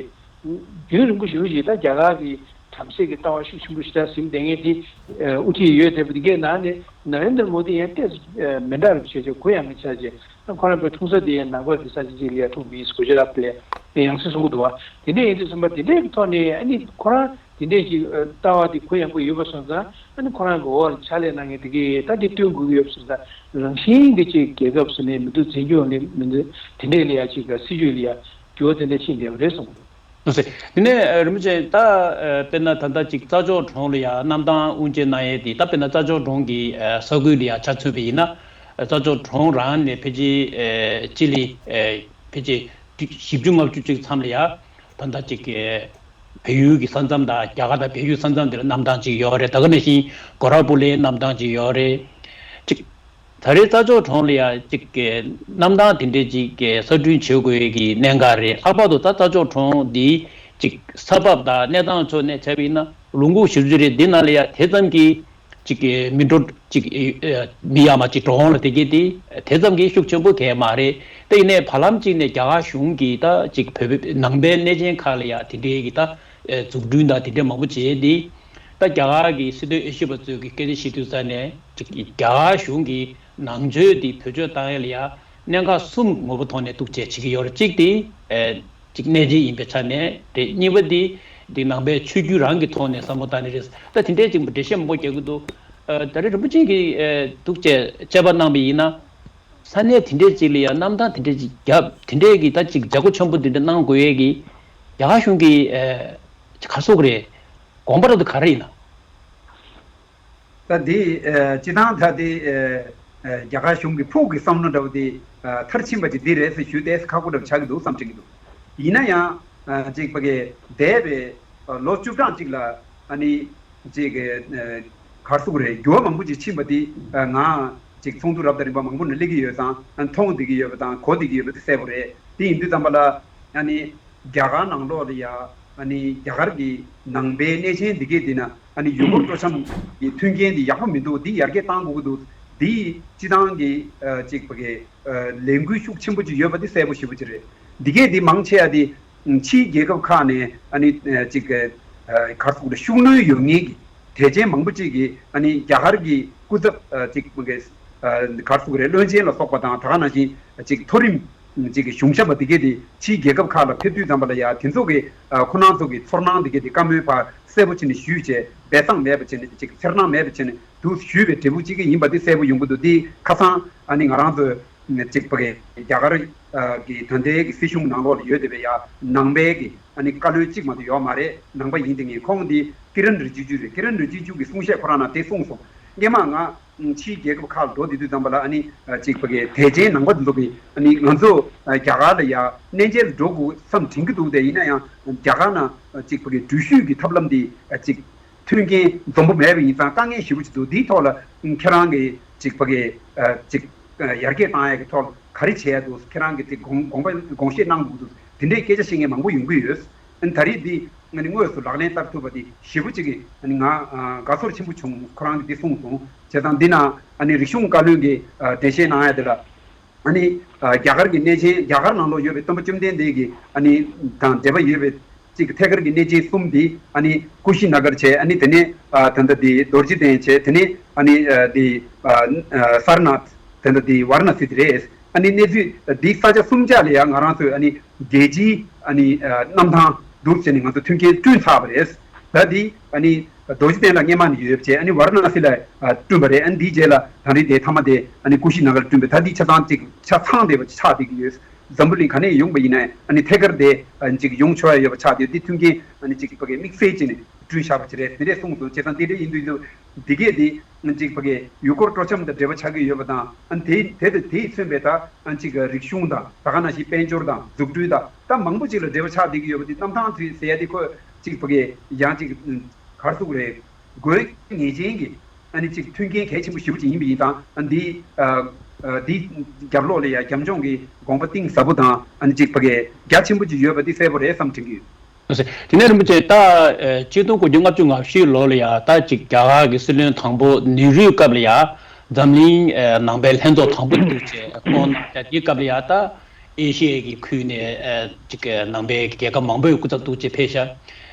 རྒྱུན་རིང་པོ་ཞེ་པོ་ཅིག་ད་རྒྱ་གར་གྱི་བྲམ་ཟེ་གི་ལྟ་བ་ཤུགས་ཆེན་པོ་ཞེ་དྲག་ཟིན་བསྡད་མཁན་དེ་དབུ་ཁྲིད་ཡོད་བསྡད་པ་དེ་གའི་ནང་ནས། ན་རེན་དྲ་མོ་དི་ཡང་ཏོག་ཙམ་མི་འདྲ་བ་བྱས་བྱས། གུ་ཡངས་པ་ཆགས་བྱས། ཁོ་རང་པའི་འཁྲུངས་ས་དེ་ཡང་ནང་པ་གི་ས་ཆ་ཅིག་ལ་ཡ་འཁྲུངས་པ་ཡིན་ཟེར་གོ་ཅི་རབ་ལས་ཡང་སེ་གསུང་གི་འདུག་བ། དེ་འདྲ་ཡིན་དུས་ཙམ་པ་དེ་འདྲའི་གི་ཐོག་ནས། ཨ་ནི་ཁོ་རང་དེ་འདྲའི་ཅིག་ལྟ་བ་དེ་གུ་ཡངས་པོ་ཡོད་པ་སོང་ཙང་། ཨ་ནི་ཁོ་རང་གི་འོག་ལ་ཕྱག་ལས་གནང་མཁན་དེ་གའི་ད་དེ་བསྟུན་དགོས་ཀྱི་ཡོད་པ་སོང་ཙང་། རང་བཞིན་གྱིས་ཅིག་རྒྱལ་ཁབ་ཟེར་ནའི་མི་འདུག་འཛིན་སྐྱོང་ལ་མི་འདུག་དེ་འདྲའི་ལ་ཡ་ཅིག་ག་སྲིད་ཇུས་ལ་ཡ་འགྱུར་བ་དེ་འདྲ་ཕྱིན་བསྡད་པ་རེད་གསུངས་འདུག། ལགས་སེ། དེ་ནས་རིན་པོ་ཆེ། ད་དཔེར་ན་ད་ལྟ་ཅིག་རྩྭ་མཆོག་གྲོང་ལ་ཡ་གནམ་ཐང་དབུ་འབྱེད་གནང་ཡས་དེ། ད་དཔེར་ན་རྩྭ་མཆོག་གྲོང་གི་ས་ཁུལ་ལ་ཡ་ཆ་མཚོན་པ་ཡིན་ན། རྩྭ་མཆོག་གྲོང་རང་ནས་ཕལ་ཆེར་སྤྱི་ལེ་ཕལ་ཆེར་བཞི་བཅུ་ལྔ་བཅུ་ཅིག་མཚམས་ལ་ཡ། ད་ལྟ་ཅིག་བལ་ཡུལ་གྱི་ས་མཚམས་དང་རྒྱ་གར་དང་བལ་ཡུལ་ས་མཚམས་དེར་གནམ་ཐང་ཅིག་ཡོད་རེད། ད་ག་ནང་བཞིན་གོ་ར་པུ་ལའི་གནམ་ཐང་ཅིག་ཡོད་རེད། ཅིག་ད་རེས་རྩྭ་མཆོག་གྲོང་ལ་ཡ་ཅིག་གནམ་ཐང་དེ་འདྲས་ཅིག་གསར་སྐྲུན་བྱེད་དགོས་ཀྱི་གནད་འགག་རེད། ལྷག་པར་དུ་ད་རྩྭ་མཆོག་གྲོང་འདི་ཅིག་ས་བབ་དང་གནས་སྟངས་ཕྱོགས་ནས་བྱས་པ་ཡིན་ན་ལུང་ཁུག་ཞེ་པོ་ཅིག་རེད། འདི་ནང་ལ་ཡ་དེ་ཙམ་གྱི་ཅིག་མི་འགྲོ། ཅིག་མི་ཡར་མར་ཅིག་འགྲོ་འོང་ལ་དེ་གའི་དེ་དེ་ཙམ་གྱི་ཤུགས་ཆེན་པོ་གང་ཡང་མ་རེད། དེ་ཡིན་ནའི་བར་ལམ་ཅིག་ནས་རྒྱ་གར་གཞུང་གིས་ད་ཅིག་བོད་པའི་ནང་པའི་གནས་ཆེན་ཁག་ལ་ཡ་དེ་འདྲའི་གི་ད་འཛུགས་སྐྲུན་དང་དེ་འདྲ་མང་པོ་བྱས་ཏེ། ད་རྒྱ་གར་གྱི་སྲིད་དོན་དབྱེ་ཞིབ་པ་ཚོས་ཀྱི་སྐད་ཆ་བཤད་དུས་ཙ་ནས། ཅིག་རྒྱ་གར་གཞུང་གིས་ནང་ཆོས་དེ་བེད་སྤྱོད་བཏང་ཡ་ལ་ཡ་གནད་འགག་གསུམ་ངོ་བོ་ཐོག་ནས་གཏུག་བྱས་བྱེད་ཀྱི་ཡོད་རེད། གཅིག་དེ་ཨེ་ཅིག་གནས་ཆེན་ཡིན་པའི་ཆ་ནས་རེད། གཉིས་པ་དེ་དེ་ནང་པའི་ཆོས་བརྒྱུད་རང་གི་ཐོག་ནས་བསམ་བློ་བཏང་ནས་རེད། ད་དེ་འདྲའི་ཅིག་འགྲེལ་བཤད་མང་པོ་རྒྱག་གི་འདུག་ཨ་ད་རེས་རིན་པོ་ཆེ་གིས་ཨེ་འདུག་བྱས་དཔྱད་པ་གནང་བ་ཡིན་ན། ས་གནས་དེ་འདྲའི་ཅིག་ལ་ཡ་གནམ་ཐང་དེ་འདྲའི་ཅིག་བརྒྱབ། དེ་འདྲའི་གི་ད་ཅིག་བྱ་སྒོ་ཆེན་པོ་དེ་འདྲ་གནང་དགོས་ཡས་ཀྱི་རྒྱ་གར་གཞུང་གི་ཨེ་ག་རེ་ཟེར་དགོས་རེད། དགོངས་པ་རབ་ཏུ་ག་རེ་ཡིན་ན། ད་འདི་ཨེ་སྤྱི་བཏང་ད་འདི་ཨེ་ཨེ་རྒྱ་གར་གཞུང་གི་ཕུགས་ཀྱི་བསམ་བློ་འདྲ་བོ་དེ་ཨ་མཐར་ཕྱིན་པ་ཅིག་འདི་རེད་ཟེར་ཞུ་ཏོག་ཙམ་ཁག་པོ་འདྲ་བོ་ཆགས་ཀྱི་འདུག་བསམ་དྲན་གྱི་འདུག་ཡིན་ན་ཡང་ཨ་ཅིག་ཕ་གི་འདས་པའི་ཨ་ལོ་བཅུ་གྲངས་ཅིག་ལ་ཨ་ནི་ཅིག་ཨ་ག་རེ་ཟེར་དགོས་རེད། འགྱུར་བ་མང་པོ་ཅིག་ཕྱིན་པ་འདི་ཨ་ང་ཅིག་ཚོགས་འདུ་རབ་དང་རིམ་པ་མང་པོ་ནང་སླེབས་ཀྱི་ཡོད་ཙང་། ཨ་མཐོང་བསྡད་ཀྱི་ཡོད་པ་དང་གོ་བསྡད་ཀྱི་ཡོད་པ་དེ་གསལ་པོ་རེད། དེ་ཡིན་དུས་ཙམ་པ་ལ་ཨ་ནི་རྒྱ་གར་ནང་ལོགས་ལ་ཡ་ཨ་ནི་རྒྱ་གར་གྱི་ནང་པའི་གནས་ཆེན་འདི་གའི་འདི་ན་ཨ་ནི་ཡུལ་སྐོར་སྤྲོ་འཆམ་གྱི་མཐུན་རྐྱེན་འདི་ཡག་པོ་མི་འདུག་འདི་ཡར་རྒྱས་གཏང་དགོས་ཀྱི་འདུག་འདི་སྤྱི་བཏང་གི་ཨ་ཅིག་ཕ་གི་ཨ་ལས་འགུལ་ཤུགས་ཆེན་པོ་ཅིག་ཡོད་པ་འདི་གསལ་པོ་ཞེ་པོ་ཅིག་རེད། འདི་གའི་འདི་མང་ཆེ་བ་འདི་ཕྱིའི་རྒྱལ་ཁབ་ཁག་ནས་ཨ་ནི་ཨ་ཅིག་ཨ་ག་རེ་ཟེར་དགོས་རེད། ཤུགས་སྣོན་ཡོད་མཁན་གྱི་དད་ཅན་མང་པོ་ཅིག་གིས་ཨ་ནི་རྒྱ་གར་གྱི་སྐུ་ཚབ་ཨ་ཅིག་ཕ་གི་ཨ་ག་རེ་ཟེར་དགོས་རེད། བློན་ཆེན་ལ་སོགས་པ་དང་། ད་ག་ནང་བཞིན་ཅིག་མཐོ་རིམ་ཅིག་གཞུང་ཞབས་པ་དེ་གས་དེ་ཕྱིའི་རྒྱལ་ཁབ་ཁག་ལ་ཕེབས་དུས་ཙམ་པ་ལ་ཡ་དེ་ཚོ་གི་ཨ་ཁོ་རང་ཚོ་གི་ཚོར་སྣང་དེ་གས་དེ་བཀའ་མོལ་ཕར་གསལ་པོ་བྱས་ནས་ཞུས་བྱས། སྦས་གསང་མེད་པ་བྱས་ནས་ཅིག་འཚེར་སྣང་མེད་པ་བྱས་ནས་འདུག་ཞུས་པའི་འབྲས་བུ་གཅིག་གི་ཡིན་པ་དེ་གསལ་པོ་ཡོང་གི་འདུག་དེ་ཁ་སང་ཨ་ནི་ང་རང་ཚོ་ཅིག་ཕ་གི་རྒྱ་གར་ཨ་གི་ད་ལྟའི་གི་སྲིད་གཞུང་ནང་ལོགས་ལ་ཡོད་བསྡད་པའི་ཡ་ནང་པའི་གི་ཨ་ནི་བཀའ་བློན་གཅིག་མ་གཏོགས་ཡོད་མ་རེད། ནང་པ་ཡིན་བསྡད་མཁན་ཁོང་དེ་ཀི་རན་རི་ཇི་ཇུ་རེད། ཀི་རན་རི་ཇི་ཇུ་གི་གསུང་བཤད་ཁོ་རང་ནང་དེ་གསུངས་སོང་། སྔོན་མ་ང་ཕྱིའི་རྒྱལ་ཁབ་ཁག་ལ་འགྲོ་བསྡད་དུས་ཙམ་པ་ལ་ཨ་ནི་ཅིག་ཕ་གི་དད་ཅན་ནང་པ་འདི་ཚོ་གིས་ཨ་ནི་ང་ཚོ་རྒྱ་གར་ལ་ཡ་གནས་མཇལ་འགྲོ་དགོས་བསམ་དྲན་གྱི་འདུག་དེ་ཡིན་ན་ཡང་རྒྱ་གར་ནང་ཅིག་ཕ་གི་འགྲུལ་བཞུད་ཀྱི་ཐབས་ལམ་འདི་ཅིག་མཐུན་རྐྱེན་འཛོམས་པོ་མེད་པ་ཡིན་ཙང་དཀའ་ངལ་ཞེ་པོ་ཅིག་འདུག་འདིའི་ཐོག་ལ་ཁྱེད་རང་གིས་ཅིག་ཕ་གི་ཅིག་ཡར་རྒྱས་བཏང་ཡག་གི་ཐོག་ལ་ག་རེ་བྱེད་ཡག་འདུག་ཁྱེད་རང་གིས་དེ་དགོངས་དགོངས་པ་དགོངས་བཞེས་གནང་དགོས་འདུག་དེ་འདྲའི་སྐད་ཆ་བཤད་མཁན་མང་པོ་ཡོང་གི་ཡོད། ཨ་ནི་ད་རེས་འདི་ཨ་ནི་དངོས་སུ་ལག་ལེན་བསྟར་ཐུབ་པ་འདི་ཞེ་པོ་ཅིག་གི་ཨ་ནི་ང་ཨ་དགའ་ཚོར་ཆེན་པོ་བྱུང་། ཁོ་རང་གིས་འདི་གསུངས་སོང་། བྱས་ཙང་འདི་ན་ཨ་ནི་རིག་གཞུང་བཀའ་བློན་གྱིས་ཨ་འགྲེལ་བཤད་གནང་ཡ་དེ་ལ། ཨ་ནི་ཨ་རྒྱ་གར་གྱི་གནས་ཆེན། རྒྱ་གར་ནང་ལོགས་ཡོད་པའི་སྟོན་པ་བཅོམ་ལྡན་འདས་ཀྱི་ཨ་ནི་དང་འབྲེལ་བ་ཡོད་པའི་ཅིག་ཐད་ཀར་གྱི་གནས་ཆེན་གསུམ་འདི་ཨ་ནི་ཀུ་ཤི་ན་གར་བྱས། ཨ་ནི་དེ་ནས་ཨ་ད་ལྟ་འདི་རྡོ་རྗེ་གདན་བྱས། དེ་ནས་ཨ་ནི་ཨ་འདི་ཨ་ཨ་སར་ནཱཐ། ད་ལྟ་འདི་ཝཱ་ར་ཎ་སི་དེ་རེད། ཨ་ནི་གནས་ཚུལ་འདི་ས་ཆ་གསུམ་ཆ་ལ་ཡང་ང་རང་ཚོས་ཨ་ནི་རྒྱལ་སྤྱིའི་ཨ་ནི་ཨ་གནམ་ཐང་འདུག་ཟེར་ནས་ང་ཚོ་མཐུན་རྐྱེན་བསྐྲུན་ཚར་བ་རེད། ད་འདི་ཨ་ནི་རྡོ་རྗེ་གདན་ལ་སྔས་མ་ནས་ཡོད་བྱས། ཨ་ནི་ཝཱ་ར་ཎ་སི་ལ་ཨ་བསྐྲུན་པ་རེད། ཨ་ནི་འདིའི་རྗེས་ལ་ད་རེས་དེ་མཐའ་མ་དེ་ཨ་ནི་ཀུ་ཤི་ན་གར་བསྐྲུན་པས། ད་འདི་ཆ་ཚང་ཅིག་ཆ་ཚང་བསྡད་པ་ཆགས་བསྡད་ཀྱི་ཡོད། འཛམ་བུ་གླིང་ག་ནས་ཡོང་པ་ཡིན་ན་ཨ་ནི་ཐད་ཀར་དེ་ཨ་ནི་ཅིག་ཡོང་ཆོག་ཡ་ཡོད་པ་ཆགས་བསྡད། འདི་མཐུན་རྐྱེན་ཨ་ནི་ཅིག་ཕ་གིའི་དམིགས་བསལ་བྱས་ནས་བསྐྲུན་བཞག་པ་ཅིག་རེད། དེ་འདྲས་གསུངས་སོང་། བྱས་ཙང་འདི་འདྲས་ཡིན་དུས་འདི་གས་འདི་ཨ་ནི་ཅིག་ཕ་གིའི་ཡུལ་སྐོར་སྤྲོ་འཆམ་དང་འབྲེལ་བ་ཆགས་ཀྱི་ཡོད་པ་དང་། ཨ་ནི་དེ་དེ་དང་དེས་མཚོན་པའི་ད་ཨ་ནི་ཅིག་རིག་གཞུང་དང་ད་ག་ནང་བཞིན་དཔལ་འབྱོར་དང་འཛུགས་སྐྲུན་དང་ད་མང་པོ་ཅིག་ལ་འབྲེལ་བ་ཆགས་བསྡད་ཀྱི་ཡོད་པ་འདི། གནམ་ཐང་དེ་ཟེར་ཡ་དེ་ཁོ་ཅིག་ཕ་གིའི་ཡང་ཅིག་ག་རེ་ཟེར་དགོས་རེད། དགོས་ངེས་ཅན་གྱི་ཨ་ནི་ཅིག་མཐུན་རྐྱེན་གལ་ཆེན་པོ་ཞེ་པོ་ཅིག་ཡིན་པ་ཡིན་ཙང་། ཨ་འདི་ཨ་ཨ་འདི་རྒྱབ་ལོགས་ལ་ཡ་རྒྱབ་ལྗོངས་ཀྱི་དགོངས་པ་གཏིང་ཟབ་པོ་དང་། ཨ་ནི་ཅིག་ཕ་གིའི་རྒྱ་ཆེན་པོ་ཅིག་ཡོད་པ་འདི་གསལ་པོ་རེད་བསམ་དྲན་གྱི་ཡོད། དེ་ནས་རིན་པོ་ཆེ། ད་ཨ་ཆིག་སྟོང་དགུ་བརྒྱ་ལྔ་བཅུ་ང་བཞི་ལོ་ལ་ཡ་ད་ཅིག་རྒྱ་གར་གྱི་སྲིད་བློན་དང་པོ་ནེ་རུའི་སྐབས་ལ་ཡ་འཛམ་གླིང་ཨ་ནང་པའི་ལྷན་ཚོགས་དང་པོ་འདུག་ཅེས་བསྐོང་གནང་བྱས། དེའི་སྐབས་ལ་ཡ་ད་ཨེ་ཤི་ཡའི་གི་ཁུལ་ནས་ཨ་ཅིག་ནང་པའི་རྒྱལ་ཁབ་མང་པོའི་སྐུ་ཚབ་འདུག་ཅེས་ཕེབས་ཤག་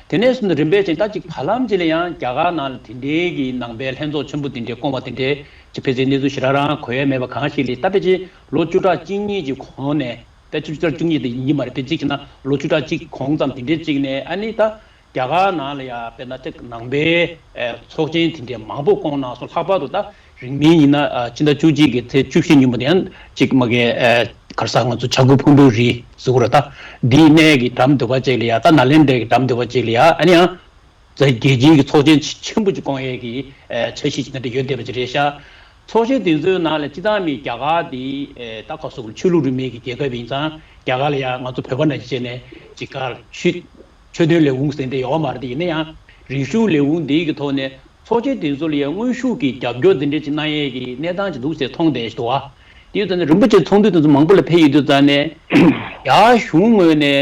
དེ་ནས་བཟུང་ནས་རིམ་པས་བྱས་ད་ཅིག་བར་ལམ་ཅིག་ལ་ཡང་རྒྱ་གར་ནང་ལ་དེ་འདྲའི་གི་ནང་པའི་ལྷན་ཚོགས་ཆེན་པོ་དེ་འདྲའི་བསྐོང་བ་དེ་འདྲའི་ཅིག་ཕེབས་ཚེ་གནས་ཚུལ་ཞེ་དྲག་རང་གོ་ཡ་མེད་པ་གང་ཞིག་ལས། ད་ཕལ་ཆེར་ལོ་བཅུ་ཕྲག་གཅིག་གཉིས་ཀྱི་གོང་ནས། ད་བཅུ་ཕྲག་བཅུ་གཉིས་དེ་ཡིན་གྱི་མ་རེད། དཔེ་གཅིག་བྱས་ན་ལོ་བཅུ་ཕྲག་གཅིག་གོང་ཙམ་དེ་འདྲའི་གཅིག་ནས་ཨ་ནི་ད་རྒྱ་གར་ནང་ལ་ཡ་དཔེར་ན་ཅིག་ནང་པའི་ཨ་ཚོགས་ཆེན་དེ་འདྲའི་མང་པོ་བསྐོང་གནང་སོང་། ལྷག་པར་དུ་ད་རིང་མིན་ཡིན་ན་ཨ་ཕྱི་ཟླ་བཅུ་གཅིག་གི་ཚེས་བཅུ་བཞི་ཉིན་མོ་དེ་ཡང་ཅིག་མ་གི་ཨ་ག་རེ་ཟེར། ང་ཚོ་བྱ་རྒོད་ཕུང་པོའི་རི་ཟེར་གྱི་རེད། ད་འདིའི་གནས་ཀྱི་འགྲམ་དེ་པ་ཅིག་ལ་ཡ། ད་ནཱ་ལེནྡྲའི་གི་འགྲམ་དེ་པ་ཅིག་ལ་ཡ། ཨ་ནི་ཡང་རྒྱལ་སྤྱིའི་གི་ཚོགས་ཆེན་ཆེན་པོ་ཅིག་བསྐོང་ཡས་ཀྱི་ཨ་འཆར་གཞི་ཅིག་དེ་འདྲ་ཡོད་བསྡད་པ་ཅིག་རེད་ཤག་ཚོགས་ཆེན་དེ་ཚོའི་ནང་ལ་སྤྱིར་བཏང་མི་རྒྱ་གར་དེ་ཨེ་ད་ག་རེ་ཟེར་དགོས་རེད། ཆོས་ལུགས་རིས་མེད་ཀྱི་རྒྱལ་ཁབ་ཡིན་ཙང་། རྒྱ་གར་ལ་ཡང་ང་ཚོ་བོད་པ་ནང་བཞིན་བྱས་ནས་ཅིག་ག་ཆོས་ཆོས་དོན་ལས་ཁུངས་ཟེར་འདྲ་ཡོད་མ་རེད། དེ་ཡིན་ན་ཡང་རིག་གཞུང་ལས་ཁུངས་འདི་གི་ཐོག་ནས་ཚོགས་ཆེན་དེ་ཚོ་ལ་ཡང་དངོས་ཤུགས་ཀྱི་རྒྱབ་སྐྱོར་འདི་འདྲ་ཅིག་གནང་ཡས་ཀྱི་གནས་སྟངས་ཅིག་འདུག་ཟེར་མཐོང་བསྡད་ཤག་འདུག་ཨ། དེ་ཡོད་ཙང་ནས་རིན་པོ་ཆེ་ཚོགས་འདུ་དེ་ཚོ་མང་པོ་ལ་ཕེབས་ཡོད་དུས་ཙང་ནས། རྒྱ་གཞུང་ངོས་ནས་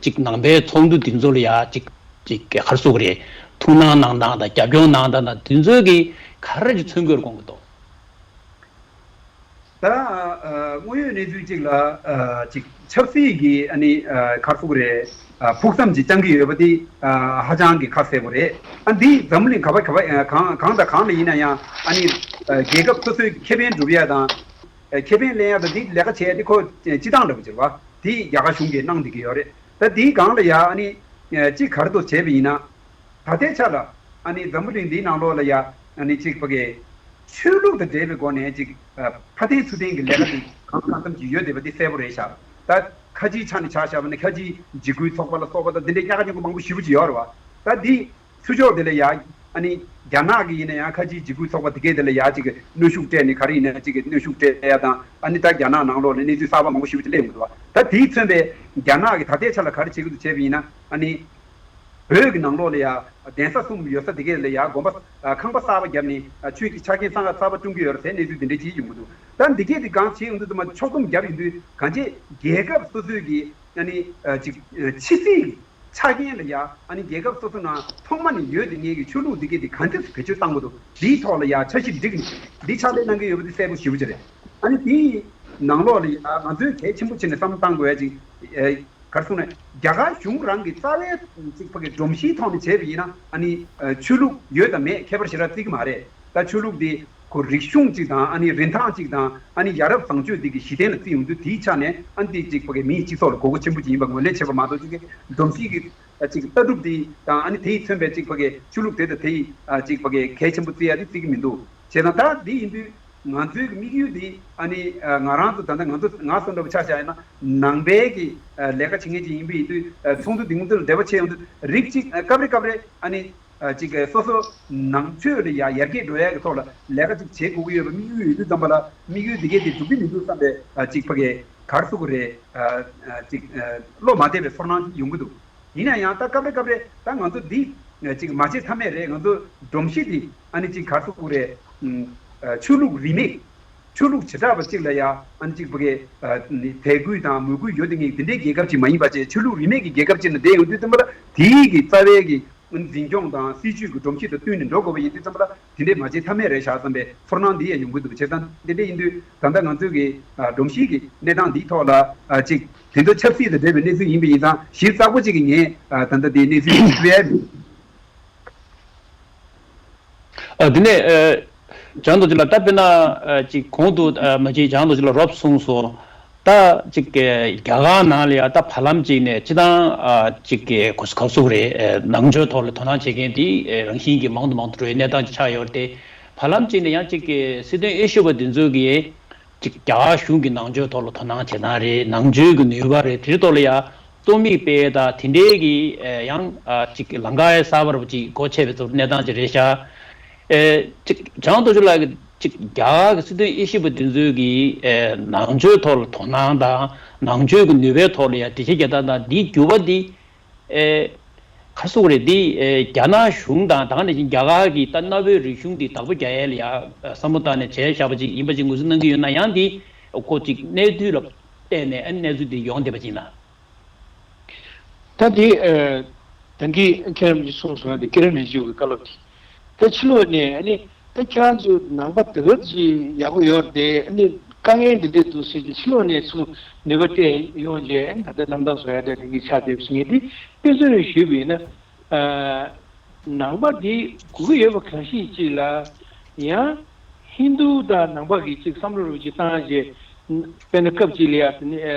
ཅིག་ནང་པའི་ཚོགས་འདུ་དེ་ཚོ་ལ་ཡ་ཅིག་ཅིག་ག་རེ་ཟེར་དགོས་རེད། ཐུགས་སྣང་གནང་སྟངས་དང་རྒྱབ་སྐྱོར་གནང་སྟངས་དང་དེ་ཚོའི་གི་ག་རེ་ཅིག་མཚོན་དགོས་དགོངས་ཀྱི་འདུག་ད་ཨ་དངོས་ཡོད་གནས་ཚུལ་གཅིག་ལ་ཨ་ཅིག་ཆབ་སྲིད་ཀྱི་ཨ་ནི་ཨ་ག་རེ་ཟེར་དགོས་རེད། ཨ་ཕུགས་བསམ་ཅིག་བཅངས་ཀྱི་ཡོད་པ་དེ་ཨ་ཧ་ཅང་གི་ཁ་གསལ་པོ་རེད། ཨ་འདི་འཛམ་བུ་གླིང་ག་པ་ག་པ་ཨ་གང་གང་དང་གང་ལ་ཡིན་ན་ཡང་ཨ་ནི་ཨ་རྒྱལ་ཁབ་སོ་སོའི་ཁེ་ཕན་སྒྲུབ་ཡ་དང་། ཨ་ཁེ་ཕན་ལེན་ཡ་དང་འདི་ལས་ཀ་བྱས་ཏེ་ཁོ་སྤྱི་བཏང་འདྲ་པོ་ཅིག་རེད་པ། དེ་རྒྱ་གར་གཞུང་གིས་གནང་བསྡད་ཀྱི་ཡོད་རེད། ད་དེའི་སྒང་ལ་ཡ་ཨ་ནི་ཨ་ཅིག་ག་རེ་འདུག་བྱས་པ་ཡིན་ན། ད་ལྟའི་ཆ་ལ་ཨ་ནི་འཛམ་བུ་གླིང་འདིའི་ནང་ལོགས་ལ་ཡ་ཨ་ནི་ཅིག་ཕ་གི་ཆོས་ལུགས་དང་འབྲེལ་བའི་སྒོ་ནས་ཅིག་ཨ་ཕར་འཐེན་ཚུར་འཐེན་གྱི་ལས་ཀ་དེ་གང་ལ་གང་འཚམ་ཅིག་ཡོད་བསྡད་པ་དེ་གསལ་པོ་རེད་ཤག་ད་ཁ་ཆེའི་ཆ་ནས་ཆ་བཞག་པ་ན་ཁ་ཆེའི་འཇིགས་སྐུལ་ཚོགས་པ་ལ་སོགས་པ་དང་འདི་འདྲའི་ཉག་ག་ཉོག་ག་མང་པོ་ཞེ་པོ་ཅིག་ཡོད་རེད་པ། ད་འདི་ཚུར་ཕྱོགས་དེ་ལ་ཡ་ཨ་ནི་རྒྱ་ནག་གི་ཡིན་ན་ཡང་ཁ་ཆེའི་འཇིགས་སྐུལ་ཚོགས་པ་དེ་གས་དེ་ལ་ཡ་ཅིག་གནོན་ཤུགས་སྤྲད་ནས་ག་རེ་ཡིན་ན་ཅིག་གནོན་ཤུགས་སྤྲད་ཡ་དང་། ཨ་ནི་ད་རྒྱ་ནག་ནང་ལོགས་ལ་གནས་ཚུལ་གསར་པ་མང་པོ་ཞེ་པོ་ཅིག་སླེབས་ཡོང་གི་འདུག་པ། ད་དེས་མཚོན་པའི་རྒྱ་ནག་གིས་ད་ལྟའི་ཆ་ལ་ག་རེ་བྱེད་ཀྱི་འདུག་བྱས་པ་ཡིན་ན། ཨ་ནི་བོད་ཀྱི་ནང་ལོགས་ལ་ཡ་གདན་ས་གསུམ་ཡོད་ས་དེ་གས་ལ་ཡ་དགོན་པ་ཨ་ཁང་པ་གསར་པ་བརྒྱབ་ནས་ཨ་ཆོས་ཀྱི་ཆ་རྐྱེན་གསར་གསར་པ་བསྐྲུན་གྱི་ཡོད་རེད་ཟེར་གནས་ཚུལ་དེ་འདྲ་ཅིག་ཡོང་གི་འདུག་ད་འདི་གས་དེ་གང་བྱེད་ཡོང་དུས་ཙམ་པ་ཕྱོགས་བསྡོམས་བརྒྱབ་ཡོང་དུས་གང་བྱེད་རྒྱལ་ཁབ་སོ་སོའི་གི་ཨ་ནི་ཨ་ཅིག་ཨ་ཕྱི་སྲིད་ཀྱི་ཆ་རྐྱེན་ལ་ཡ་ཨ་ནི་རྒྱལ་ཁབ་སོ་སོ་ནང་ཐོག་མ་ནས་ཡོད་དེ་ངེད་ཀྱི་ཆོས་ལུགས་འདི་གས་དེ་གང་འདྲ་བེད་སྤྱོད་བཏང་དགོས་འདུག་འདིའི་ཐོག་ལ་ཡ་འཆར་གཞི་སྒྲིག་ནས་འདི་ཕྱག་ལས་གནང་གི་ཡོད་པ་དེ་གསལ་པོ་ཞེ་པོ་ཅིག་རེད། ཨ་ནི་དེའི་ནང་ལོགས་ལ་ཡ་ང་ཚོས་གལ་ཆེན་པོ་བྱས་ནས་བསམ་བློ་བཏང་དགོས་ཡ་ཅིག་ཨ། ག་རེ་ཟེར་ན། རྒྱ་གར་གཞུང་རང་གི་རྩ་བའི་ཅིག་ཕ་གི་སྒྲོམ་གཞིའི་ཐོག་ནས་བྱས་པ་ཡིན་ན་ཨ་ནི་ཨ་ཆོས་ལུགས་ཡོད་དང་མེད་ཁྱད་པར་ཞེ་དྲག་བརྩི་གི་མ་རེད། ད་ཆོས་ལུགས་འདི་ཁོ་རིག་གཞུང་གཅིག་དང་ཨ་ནི་རིན་ཐང་གཅིག་དང་ཨ་ནི་ཡ་རབས་བཟང་སྤྱོད་འདི་གི་གཞི་རྟེན་ལ་བརྩི་ཡོང་དུས་དེའི་ཆ་ནས་ཨ་ནི་འདི་ཅིག་ཕ་གི་མིའི་སྤྱི་ཚོགས་ལ་དགོས་མཁོ་ཆེན་པོ་ཅིག་ཡིན་པ་ངོས་ལེན་བྱེད་པ་མ་གཏོགས་ཅིག་གི་སྒྲོམ་གཞི་གི་ཅིག་ལྟ་གྲུབ་འདི་དང་ཨ་ནི་དེས་མཚོན་པའི་ཅིག་ཕ་གི་ཆོས་ལུགས་དེ་དང་དེའི་ཅིག་ཕ་གི་གལ་ཆེན་པོ་བརྩི་ཡ་དེ་བརྩི་གི་མི་འདུག་བྱས་ཙང་ད་འདི་ཡིན་དུས། ང་ཚོའི་དམིགས་ཡུལ་འདི་ཨ་ནི་ཨ་ང་རང་ཚོ་ད་ལྟ་ང་ཚོ་ང་སོ་འདྲ་པོ་ཆ་བཞག་ཡིན་ན་ནང་པའི་གི་ཨ་ལས་ཀ་བྱེད་མཁན་ཅིག་ཡིན་པ་ཡིན་དུས། ཨ་ཚོགས་འདུ་འདི་ཚོ་ལ་འབྲེལ་བ་བྱས་ཡོང་དུས་རིགས་གཅིག་ཨ་སྐབས་རེ་སྐབས་རེ་ཨ་ནི་ཨ་ཅིག་ཨ་སོ་སོ་ནང་ཆོས་ལ་ཡ་ཡར་རྒྱས་འགྲོ་ཡ་གི་ཐོག་ལ་ལས་ཀ་ཅིག་བྱེད་དགོས་ཀྱི་ཡོད་པ་དམིགས་ཡུལ་ཡོད་དུས་ཙམ་པ་ལ་དམིགས་ཡུལ་འདི་གས་དེ་འགྲུབ་ཀྱི་མི་འདུག་བསམ་པའི་ཨ་ཅིག་ཕ་གི་ག་རེ་ཟེར་དགོས་རེད། ཨ་ཨ་ཅིག་ཨ་བློ་མ་བདེ་བའི་ཚོར་སྣང་ཡོང་གི་འདུག་ཡིན་ན་ཡང་ད་སྐབས་རེ་སྐབས་རེ་ད་ང་ཚོ་འདི་ཅིག་མ་བྱེད་ཐབས་མེད་རེད། ང་ཚོ་སྒྲོམ་གཞི་འདི་ཨ་ནི་ཅིག་ག་རེ་ཟེར་དགོས་རེད། ཨ་ཆོས་ལུགས་རིས་མེད་ ཆོས་ལུགས་བྱེ་བྲག་པ་གཅིག་ལ་ཡ་ཨ་ནི་གཅིག་པ་གི་ཨ་ནི་དད་གུས་དང་མོས་གུས་ཡོད་དེ་ངེས་དེ་འདྲའི་རྒྱལ་ཁབ་ཅིག་མ་ཡིན་པ་བྱས། ཆོས་ལུགས་རིས་མེད་ཀྱི་རྒྱལ་ཁབ་ཅིག་ནང་བསྡད་ཡོང་དུས་ཙམ་པ་ལ་དེའི་གི་རྩ་བའི་གི་འཛིན་སྐྱོང་དང་སྲིད་ཇུས་ཀྱི་སྒྲོམ་གཞི་དང་བསྟུན་ནས་འགྲོ་དགོས་པ་ཡིན་དུས་ཙམ་པ་ལ་དེ་འདྲའི་མ་བྱེད་ཐབས་མེད་རེད་ཤག་བསམ་པའི་ཚོར་སྣང་འདི་ཡང་ཡོང་གི་འདུག་བྱས་ཙང་དེ་འདྲ་ཡིན་དུས་ད་ལྟ་ང་ཚོའི་གི་ཨ་སྒྲོམ་གཞི་གི་གནས་སྟངས་འདིའི་ཐོག་ལ་ཨ་ཅིག་དེ་ཚོ་ཆབ་སྲིད་དང་འབྲེལ་བའི་གནས་ཚུལ་ཡིན་པ་ཡིན་ཙང་ཞིབ་ཚགས་པོ་ཅིག་གི་ངས་ཨ་ད་ལྟ་དེའི་གནས་ཚུལ་ཞུ་ཡ་མེད། ཨ་དེ་ནས་ཨ་བྱང་རྡོ་རྗེ་ལགས། ད་དཔེར་ན་ཨ་ཅིག་གོང་དུ་ཨ་མ་གཅིག་བྱང་རྡོ་རྗེ་ལགས་རོབ་གསུངས་སོང་། ད་ཅིག་གི་རྒྱ་གར་ནང་ལ་ཡང་ད་བར་ལམ་ཅིག་ནས་སྤྱི་བཏང་ཨ་ཅིག་གི་གོ་ས་ག་ཟུག་རེད། ཨ་ནང་ཆོས་ཐོག་ལ་དོ་སྣང་བྱེད་མཁན་དེ་ཨ་རང་བཞིན་གྱིས་མང་དུ་མང་དུ་འགྲོ་བའི་གནས་སྟངས་ཅིག་ཆགས་ཡོད་རེད་དེ། བར་ལམ་ཅིག་ནས་ཡང་ཅིག་གི་སྲིད་དོན་དབྱེ་ཞིབ་པ་དེ་ཚོ་གིས་ཅིག་རྒྱ་གར་གཞུང་གི་ནང་ཆོས་ཐོག་ལ་དོ་སྣང་བྱེད་སྟངས་རེད། ནང་ཆོས་ཀྱི་ནུས་པ་རེད། དེའི་ཐོག་ལ་ཡང་རྩོམ་ཡིག་སྤེལ་དང་དེ་འདྲའི་གི་ཨེ་ཡང་ཨ་ཅིག་ལམ་ཁ་གསར་པ་རུ་ཅིག་སྒོ་ཕྱེ་བའི་ཚུལ་གནས་སྟངས་ཅིག་རེད་ཤག་ཨེ་ཅིག་བྱང་རྡོ་རྗེ་ལགས་ཀྱིས་ཅིག་རྒྱ་གར་གྱི་སྲིད་དོན་དབྱེ་ཞིབ་པ་དེ་ཚོའི་གི་ཨེ་ནང་ཆོས་ཐོག་ལ་དོ་སྣང་དང་ནང་ཆོས་ཀྱི་ནུས་པའི་ཐོག་ལ་ཡང་འགྲེལ་བཤད་རྒྱག་སྟངས་དང་འདིའི་འགྱུར་བ་འདི་ཨེ་ག་རེ་ཟེར་དགོས་རེད། འདི་ཨེ་རྒྱ་ནག་གཞུང་དང་ད་ག་ནང་བཞིན་རྒྱ་གར་གྱི་ད་གནའ་བོའི་རིག་གཞུང་འདི་བདག་པོ་རྒྱག་ཡས་ལ་ཡང་བསམ་བློ་བཏང་ནས་བྱས་བཞག་པ་ཅིག་ཡིན་པ་ཅིག་ངོས་འཛིན་གནང་གི་ཡོད་ན། ཡང་འདི་ཁོ་ཅིག་གནས་ཚུལ་ལ་བལྟས་ནས་ཨ་ནི་གནས་ཚུལ་འདི་ཡོང་བསྡད་པ་ཅིག་ཡིན་ན། ད་འདི་ཨ་ད་གིན་ཁྱེད་རང་གིས་གསུངས་སོང་། འདི་ཀི་རན་རི་ཇི་ཇུ་གི་བཀའ་སློབ་དེ། ད་ཕྱི་ལོགས་ནས་ཨ་ནི་ད་ཁྱེད་རང་ཚོ་ནང་པ་དེ་ག་ཅིག་ཡག་པོ་ཡོད་རེད་དེ། ཨ་ནི་དཀའ་ངལ་འདི་འདྲ་འདུག་ཟེར་གྱི་ཕྱི་ལོགས་ནས་ཚུར་ནུས་པ་སྤྲད་ཡོང་རྗེས་ད་ལྟ་རྣམ་ཐར་བཟོ་ཡ་དེ་འདྲ་གི་ཆགས་བསྡད་པ་ཞིག་ངས་འདི་དཔེ་མཚོན་རེ་ཞུས་པ་ཡིན་ན། ཨ་ནང་པ་འདི་དགོས་ཀྱི་ཡོད་པ་གང་ཞིག་ཅིག་ལ་ཡང་ཧིན་རྡུ་དང་ནང་པ་གི་ཅིག་བསམ་བློ་རུ་ཅིག་བཏང་རྗེས། དཔེར་ན་སྐབས་ཅིག་ལ་ཡ་དེ་ནི་ཨ་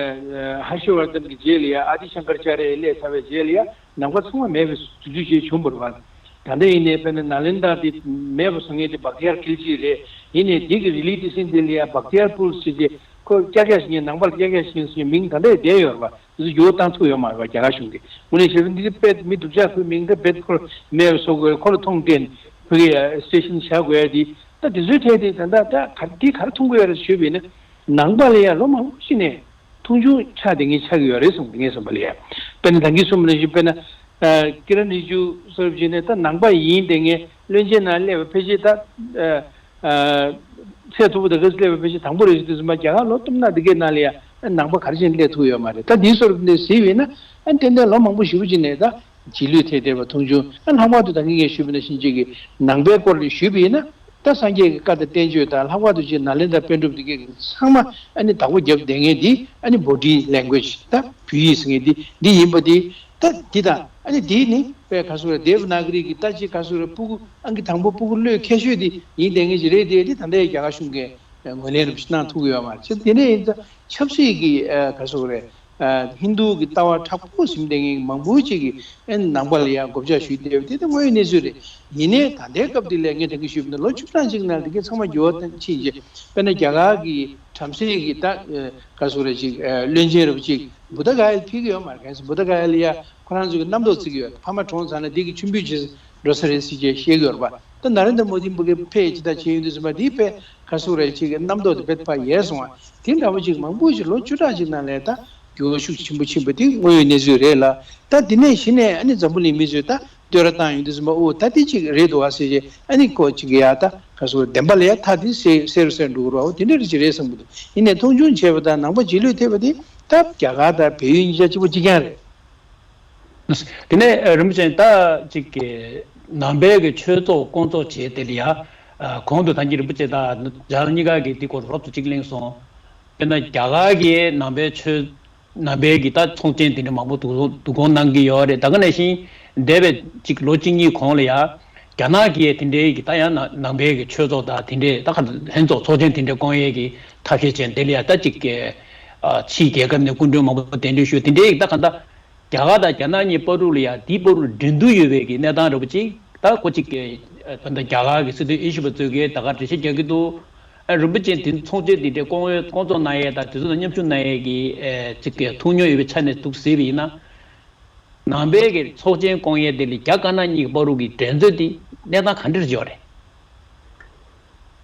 ཨ་ཧར་ཤ་ཝར་དན་གྱི་རྗེས་ལ་ཡ་ཨ་ཏི་ཤང་ཀར་ཅཱ་ར་ཡ་སླེབས་ཚར་བའི་རྗེས་ལ་ཡ། ནང་པ་ཚང་མ་མེད་པའི་དུས་ཚོད་ཅིག་བྱུང་བ་རེད་པ། ད་ལྟ་ཡིན་ནའི་དཔེར་ན་ནཱ་ལེནྡྲ་དེ་མེད་པ་བཟོ་མཁན་དེ་བྷག་ཏི་ཡར་ཁིལ་ཇི་རེད། ཡིན་ནའི་དེ་གི་རི་ལི་ཏི་སིན་དེ་ལ་ཡ་བྷག་ཏི་ཡར་པུལ་ཟེར་གྱི་ཁོ་ཀྱག་ཀྱག་བྱེད་མཁན། ནང་པ་ལ་ཀྱག་ཀྱག་བྱེད་མཁན་ཟེར་མིང་ད་ལྟ་ཡང་བསྡད་ཡོད་རེད་པ། དེ་ཚོ་འགྱུར་བ་བཏང་ཐུབ་ཡོད་མ་རེད་པ། རྒྱ་གར་གཞུང་གིས་དངོས་གནས་བྱས་པ་འདི་དཔེ་མི་སྡུག་ཅག་ཁོའི་མིང་ད་རྦད་ཁོ་མེད་པ་བཟོ་དགོས། ཁོ་ལ་མཐོང་སྤྲད་ནས་ཕ་གི་ཡ་སི་ཊེ་ཤན་བཞག་དགོས་ཡ་དེ། ད་དེ་ཚོའི་གྲས་དེ་ད་ལྟ་ད་ག་དེ་ག་རེ་མཐོང་གི་ཡོད་རེད་ཞུས་པ་ཡིན་ན། ནང་པ་ལ་ཡ་ལོ་མང་པོ་ཞིག་ནས། མཐོང་ཆུང་ཆགས་བསྡད་མཁན་ཆགས་ཀྱི་ཡོད་རེད་གསུངས། ངས་གསུངས་པ་ལ་ཡ། དཔེར་ན་ད་གིན་གསུངས་པ་ནང་བཞིན། དཔེར་ན་ཨ་ཀི་རན་རི་ཇི་ཇུ་སོགས་བྱས་ནས་ད་ནང་པ་ཡིན་བསྡད་མཁན་བློན་ཆེན་ནང་སླེབས་པ་ཕལ་ཆེར་ད་ཨ་ཨ་ཚད་མཐོ་པོ་དེ་ག་སླེབས་པ་ཕལ་ཆེར་དང་པོ་རེད་ཟེར་དུས་ཙམ་པ་རྒྱ་གར་ལོ་སྟོང་ཕྲག་འདི་གའི་ནང་ལ་ཡ་ནང་པ་ག་རེ་བྱས་ནས་སླེབས་ཐུབ་ཡོད་མ་རེད། ད་འདིའི་སོར་ནས་གཟིགས་པ་ཡིན་ན་ཨ་ཏན་ཏན་ལོ་མང་པོ་ཞེ་པོ་ཅིག་ནས་ད་རྗེས་ལུས་ཐེབས་བསྡད་པ་མཐོང་ཆུང་། ཨ་ལྷག་པར་དུ་ད་གིན་ངས་ཞུས་པ་ནང་བཞིན་ཅིག་གི་ནང་པའི་སྐོར་ལ་ཞུས་པ་ཡིན་ན། ད་སངས་རྒྱས་ཀྱི་བཀའ་དང་བསྟན་བཅོས་དང་། ལྷག་པར་དུ་ཅིག་ནཱ་ལེནྡྲ་པཎ་གྲུབ་འདི་གའི་ཚང་མ་ཨ་ནི་བདག་པོ་བརྒྱབ་བསྡད་མཁན་འདི་ཨ་ནི་body language ད་བོད་ཡིག་ཟེར་མཁན་འདི་འདི་ཡིན་པ་འདི། ད་འདི་དང་ཨ་ནི་འདི་ནི་དཔེ་ག་ཟེར་རེད། དེབ་ནཱ་ག་རི་གི་ད་ཅིག་ག་ཟེར་རེད། སྤུ་གུ་ཨང་ཀི་དང་པོ་སྤུ་གུ་བློས་འཁེལ་ཤོས་འདི་ཡིན་བསྡད་མཁན་ཅིག་རེད་དེ། འདི་ད་ལྟའི་རྒྱ་གར་གཞུང་གིས་ངོས་ལེན་རུ་ཞིག་གནང་ཐུབ་ཀྱི་ཡོད་མ་རེད། དེ་ནས་ཡིན་ཙང་ཆབ་སྲིད་ཀྱི་ཨ་ག་ཟེར་རེད། ཨ་ཧིན་རྡུ་གི་ལྟ་བ་དྲག་པོ་ཟིན་བསྡད་མཁན་མང་པོ་ཅིག་གིས་ཨ་ནི་ནང་པ་ལ་ཡང་དགོད་བྱ་ཞུས་བསྡད་པ་དེ་ད་དངོས་ཡོད་གནས་ཚུལ་རེད། ཡིན་ནའི་ད་ལྟའི་སྐབས་འདི་ལ་ངས་ད་གིན་ཞུས་པ་ནང་ལོ་བཅུ་གྲངས་ཅིག་ནང་འདི་གའི་ཚང་མ་འགྱུར་བ་ཕྱིན་རྗེས། དཔེར་ན་རྒྱ་གར་གྱི་བྲམ་ཟེ་གི་ད་ཨ་ག་ཟེར་རེད། ཅིག་ཨ་བློན་ཆེན་རབ་ཅིག་བུདྡྷ་ག་ཡ་ལ་ཕེབས་ཀྱི་ཡོད་མ་རེད། གང་ཡིན་ཟེར་བུདྡྷ་ག་ཡ་ལ་ཡ་ཁོ་རང་ཚོ་གི་རྣམ་རྟོག་བརྩི་གི་ཡོད། ཕ་མ་གྲོངས་ཚར་ན་འདི་གི་མཆོད་འབུལ་བྱེད་འགྲོ་ས་རེད་ཟེར་བྱས་བཤད་ཀྱི་ཡོད་རེད་པ། ད་ན་རེན་དྲ་མོ་དི་ཕ་གི་ཕེབས་ཅི་ད་བྱས་ཡོང་དུས་ཙམ་པ་འདི་དཔེ་ག་ཟེར་རེད། ཅིག་གི་རྣམ་རྟོག་དེ་དཔེ་ཕར་ཡལ་སོང་བ། དེ་འདྲ་བོ་ཅིག་མང་པོ་ཞིག་ལོ་བཅུ་ཕྲག་ཅིག་ནང་ལ་ད་འགྱུར་བ་ཤུགས་ཆེན་པོ་ཕྱིན་པ་དེ་དངོས་ཡོད་གནས་ཚུལ་རེད་ལ། ད་འདི་ནས་གཞི་ནས་ཨ་ནི་འཛམ་བུ་གླིང་མི་ཚོས་ད་བསྟོད་ར་བཏང་ཡོང་དུས་ཙམ་པ། ཨོ་ད་འདི་ཅིག་རེད་འདུག་བ་ཟེར་བྱས་ཨ་ནི་ཁོ་ཅིག་གི་ཡ་ད་ག་ཟེར་བདེན་པ་ལ་ཡ་ཐག་འདི་གསལ་གསལ་རུ་གསལ་འགྲོ་གི་རེད་བ། འོ་དེ་འདྲ་རེ་ཅིག་རེད་བསམ་གི་འདུག་ཡིན་ནའི་མཐོང་ཆུང་བྱས་པ་དང་ནང་པ་རྗེས་ལུས་ཐེབས་པ་དེ་ད་རྒྱ་གར་དང་བལ་ཡུལ་གཉིས་ཆ་གཅིག་པ་གཅིག་རྐྱང་རེད། དེ་ནས་རིན་པོ་ཆེ་ད་ཅིག་གི་ནང་པའི་གི་ཆོས་ཚོགས་བསྐོང་ཚོགས་བྱས་དེ་ལ་ཡ། གོང་དུ་ད་གིན་རིན་པོ་ཆེ་དང་རྒྱ་གར་གཉིས་ཀ་གི་དེ་སྐོར་རོབ་ཏུ་གཅིག་གླེང་སོང་། དཔེར་ན་རྒྱ་གར་གྱི་ནང་པའི་ཆོས་ནང་པའི་གི་ད་ཚོགས་ཆེན་དེ་འདྲ་མང་པོ་བསྡུ་བསྡུ་སྐོང་གནང་གི་ཡོད་རེད། ད་ག་ནང་བཞིན་འདས་པའི་ཅིག་ལོ་གཅིག་གཉིས་གོང་ལ་ཡ། རྒྱ་ནག་གིས་དེ་འདྲའི་གི་ད་ཡང་ནང་ནང་པའི་གི་ཆོས་ཚོགས་དང་དེ་འདྲའི་ད་ག་ལྷན་ཚོགས་ཚོགས་ཆེན་དེ་འདྲ་བསྐོང་ཡས་ཀྱི་ཐབས་ཤེས་བྱས། དེ་ལ་ཡ་ད་ཅིག་གི་ཕྱིའི་རྒྱལ་ཁབ་ནས་སྐུ་མགྲོན་མང་པོ་གདན་འདྲེན་ཞུས། དེ་འདྲའི་གི་ད་ག་ད། རྒྱ་གར་དང་རྒྱ་ནག་གཉིས་བར་དུ་ལ་ཡང་དེའི་བར་དུ་འགྲན་བསྡུར་ཡོད་པའི་གི་གནས་སྟངས་འདྲ་པོ་ཅིག་ད་ཁོ་ཅིག་གི་ད་ལྟ་རྒྱ་གར་གྱི་སྲིད་དོན་དབྱེ་ཞིབ་པ་ཚོས་གི་ད་ག་འགྲེལ་བཤད་རྒྱག་གི་འདུག་ཨ་རིན་པོ་ཆེ་དེ་ཚོགས་ཆེན་དེ་འདྲའི་སྐོང་བའི་སྐོང་ཚོགས་གནང་ཡས་དང་དེ་ཚོ་དང་མཉམ་ཞུགས་གནང་ཡས་ཀྱི་ཨེ་ཅིག་གི་ཐུགས་མཉེས་ཡོད་པའི་ཆ་ནས་འདུག་ཟེར་བ་ཡིན་ན། ནང་པའི་གི་ཚོགས་ཆེན་སྐོང་ཡས་དེ་ལ་རྒྱ་དཀར་ནག་གཉིས་ཀྱི་བར་དུ་གི་འགྲན་རྩོད་དེ་གནས་སྟངས་ག་འདྲ་ཡོད་རེད།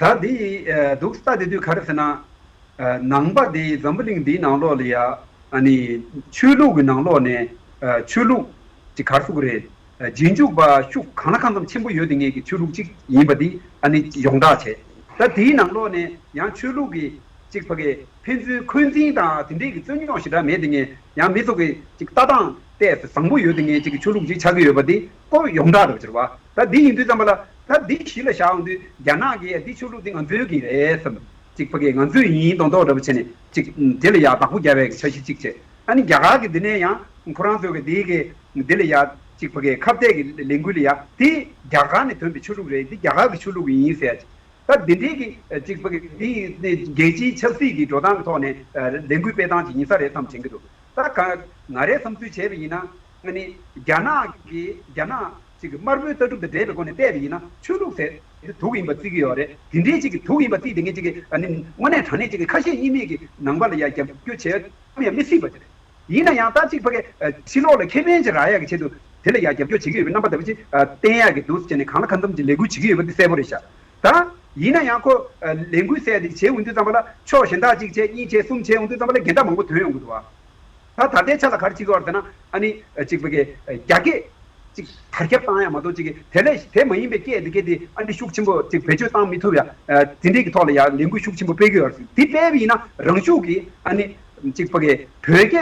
ད་འདི་ཨ་འདུག་ལྟ་བསྡད་དུས་ག་རེ་ཟེར་ན། ཨ་ནང་པ་འདི་འཛམ་བུ་གླིང་འདིའི་ནང་ལོགས་ལ་ཡ་ཨ་ནི་ཆོས་ལུགས་ཀྱི་ནང་ལོགས་ནས་ཨ་ཆོས་ལུགས་ཀྱི་ག་རེ་ཟེར་དགོས་རེད། ཨ་རྗེས་འཇུག་པ་ཤུགས་གང་ལ་གང་འཚམ་ཆེན་པོ་ཡོད་དེ་ངེས་ཀྱི་ཆོས་ལུགས་གཅིག་ཡིན་པ་འདི་ཨ་ནི་ཡོངས་གྲགས་བྱས། ད་ ད་དེའི་ནང་ལོགས་ནས་ཡང་ཆོས་ལུགས་ཀྱི་ཅིག་ཕ་གི་ཕན་ཚུན་འཁོན་འཛིན་དང་དེ་འདྲའི་གི་རྩོད་རྙོག་ཞེ་དྲག་མེད་དེ་ངས་ཡང་མི་ཚོ་གི་ཅིག་ལྟ་སྟངས་ཏོག་ཙམ་བཟང་པོ་ཡོད་དེ་ངས་ཅིག་ཆོས་ལུགས་ཅིག་ཆགས་ཀྱི་ཡོད་པ་དེ་ཁོ་ཡོངས་གྲགས་རེད་པ་ཟེར་བ། ད་འདི་ཡིན་དུས་ཙམ་པ་ལ་ད་འདི་གཞི་ལ་བཞག་འོང་དུས་རྒྱ་ནག་གིས་འདི་ཆོས་ལུགས་འདི་ང་ཚོའི་གི་རེད་བསམ། ཅིག་ཕ་གི་ང་ཚོའི་ཡིན་མདོག་མདོག་འདྲ་པོ་བྱས་ནས་ཅིག་དེ་ལ་ཡ་བདག་པོ་རྒྱབ་པའི་འཆར་གཞི་གཅིག་བྱས། ཨ་ནི་རྒྱ་གར་གྱི་འདི་ནས་ཡང་ཁོ་རང་ཚོ་གི་འདི་གི་འདི་ལ་ཡ་ཅིག་ཕ་གི་ཁ་གཏད་ཀྱི་ལས་འགུལ་ལ་ཡ་དེ་རྒྱ་གར་ནས་ཐོན་པའི་ཆོས་ལུགས་རེད། འདི་རྒྱ་གར་གྱི་ཆོས་ལུགས་ཡིན་ཟེར་ཡ་ཅིག་ད་འདི་འདྲའི་གི་ཅིག་ཕ་གི་འདི་ནི་རྒྱལ་སྤྱིའི་ཆབ་སྲིད་ཀྱི་འགྲོ་སྟངས་ཀྱི་ཐོག་ནས་ལས་འགུལ་སྤེལ་སྟངས་ཅིག་ཡིན་ས་རེད་བསམ་དྲན་གྱི་འདུག་ད་ག་ང་རའི་བསམ་ཚུལ་བྱས་པ་ཡིན་ན་ཨ་ནི་རྒྱ་ནག་གི་རྒྱ་ནག་ཅིག་གི་དམར་པོའི་ལྟ་གྲུབ་དང་འབྲེལ་བའི་སྒོ་ནས་བལྟས་པ་ཡིན་ན་ཆོས་ལུགས་ཟེར་དེ་དུག་ཡིན་པ་བརྩི་གི་ཡོད་རེད། དེ་འདྲའི་ཅིག་གི་དུག་ཡིན་པ་བརྩིས་དེ་ངས་ཅིག་གི་ཨ་ནི་དངོས་གནས་དྲང་གནས་ཅིག་གི་ཁ་ཞེ་གཉིས་མེད་ཀྱི་ནང་པ་ལ་ཡ་རྒྱབ་སྐྱོར་བྱས་ཙམ་ཡང་མི་སྲིད་པ་ཅིག་རེད། ཡིན་ན་ཡང་ད་ཅིག་ཕ་གི་ཕྱི་ལོགས་ལ་ཁེ་ཕན་ཅིག་རག་ཡག་གི་ཆེད་དུ་དེ་ལ་ཡ་རྒྱབ་སྐྱོར་བྱེད་ཀྱི་ཡོད་པའི་རྣམ་པ་ལྟ་བུ་ཅིག་བསྟན་ཡག་གི་འདུག་ཟེར་ནས་གང་ལ་གང་འཚམ་ཅིག་ལས་འགུལ་བྱེད་ཀྱི་ཡོད་པ་འདི་གསལ་པོ་རེད་ཤག་ད་ཡིན་ན་ཡང་ཁོ་ལས་འགུལ་ཟེར་དེ་བྱེད་འོང་དུས་ཙམ་པ་ལ་ཕྱོགས་གཞན་དག་ཅིག་བྱས་གཉིས་བྱས་གསུམ་བྱས་འོང་དུས་ཙམ་པ་ལ་འགལ་ཟླ་མང་པོ་ཐོན་ཡོང་གི་འདུག་བ། ད་ད་ལྟའི་ཆ་ལ་ག་རེ་བྱེད་ཀྱི་ཡོད་རེད་ཟེར་ན་ཨ་ནི་ཅིག་ཕ་གི་རྒྱ་སྐད་ཅིག་དར་ཁྱབ་བཏང་ཡ་མ་གཏོགས་ཅིག་དེ་ལས་དེ་མ་ཡིན་པའི་སྐད་དེ་སྐད་དེ་ཨ་ནི་ཤུགས་ཆེན་པོ་ཅིག་བེད་སྤྱོད་བཏང་མི་ཐུབ་ཡ། དེ་འདྲའི་གི་ཐོག་ལ་ཡ་ལས་འགུལ་ཤུགས་ཆེན་པོ་སྤེལ་གྱི་ཡོད་རེད། དེ་སྤེལ་བ་ཡིན་ན་རང་ཤུགས་ཀྱིས་ཨ་ནི་ཅིག་ཕ་གི་བོད་སྐད་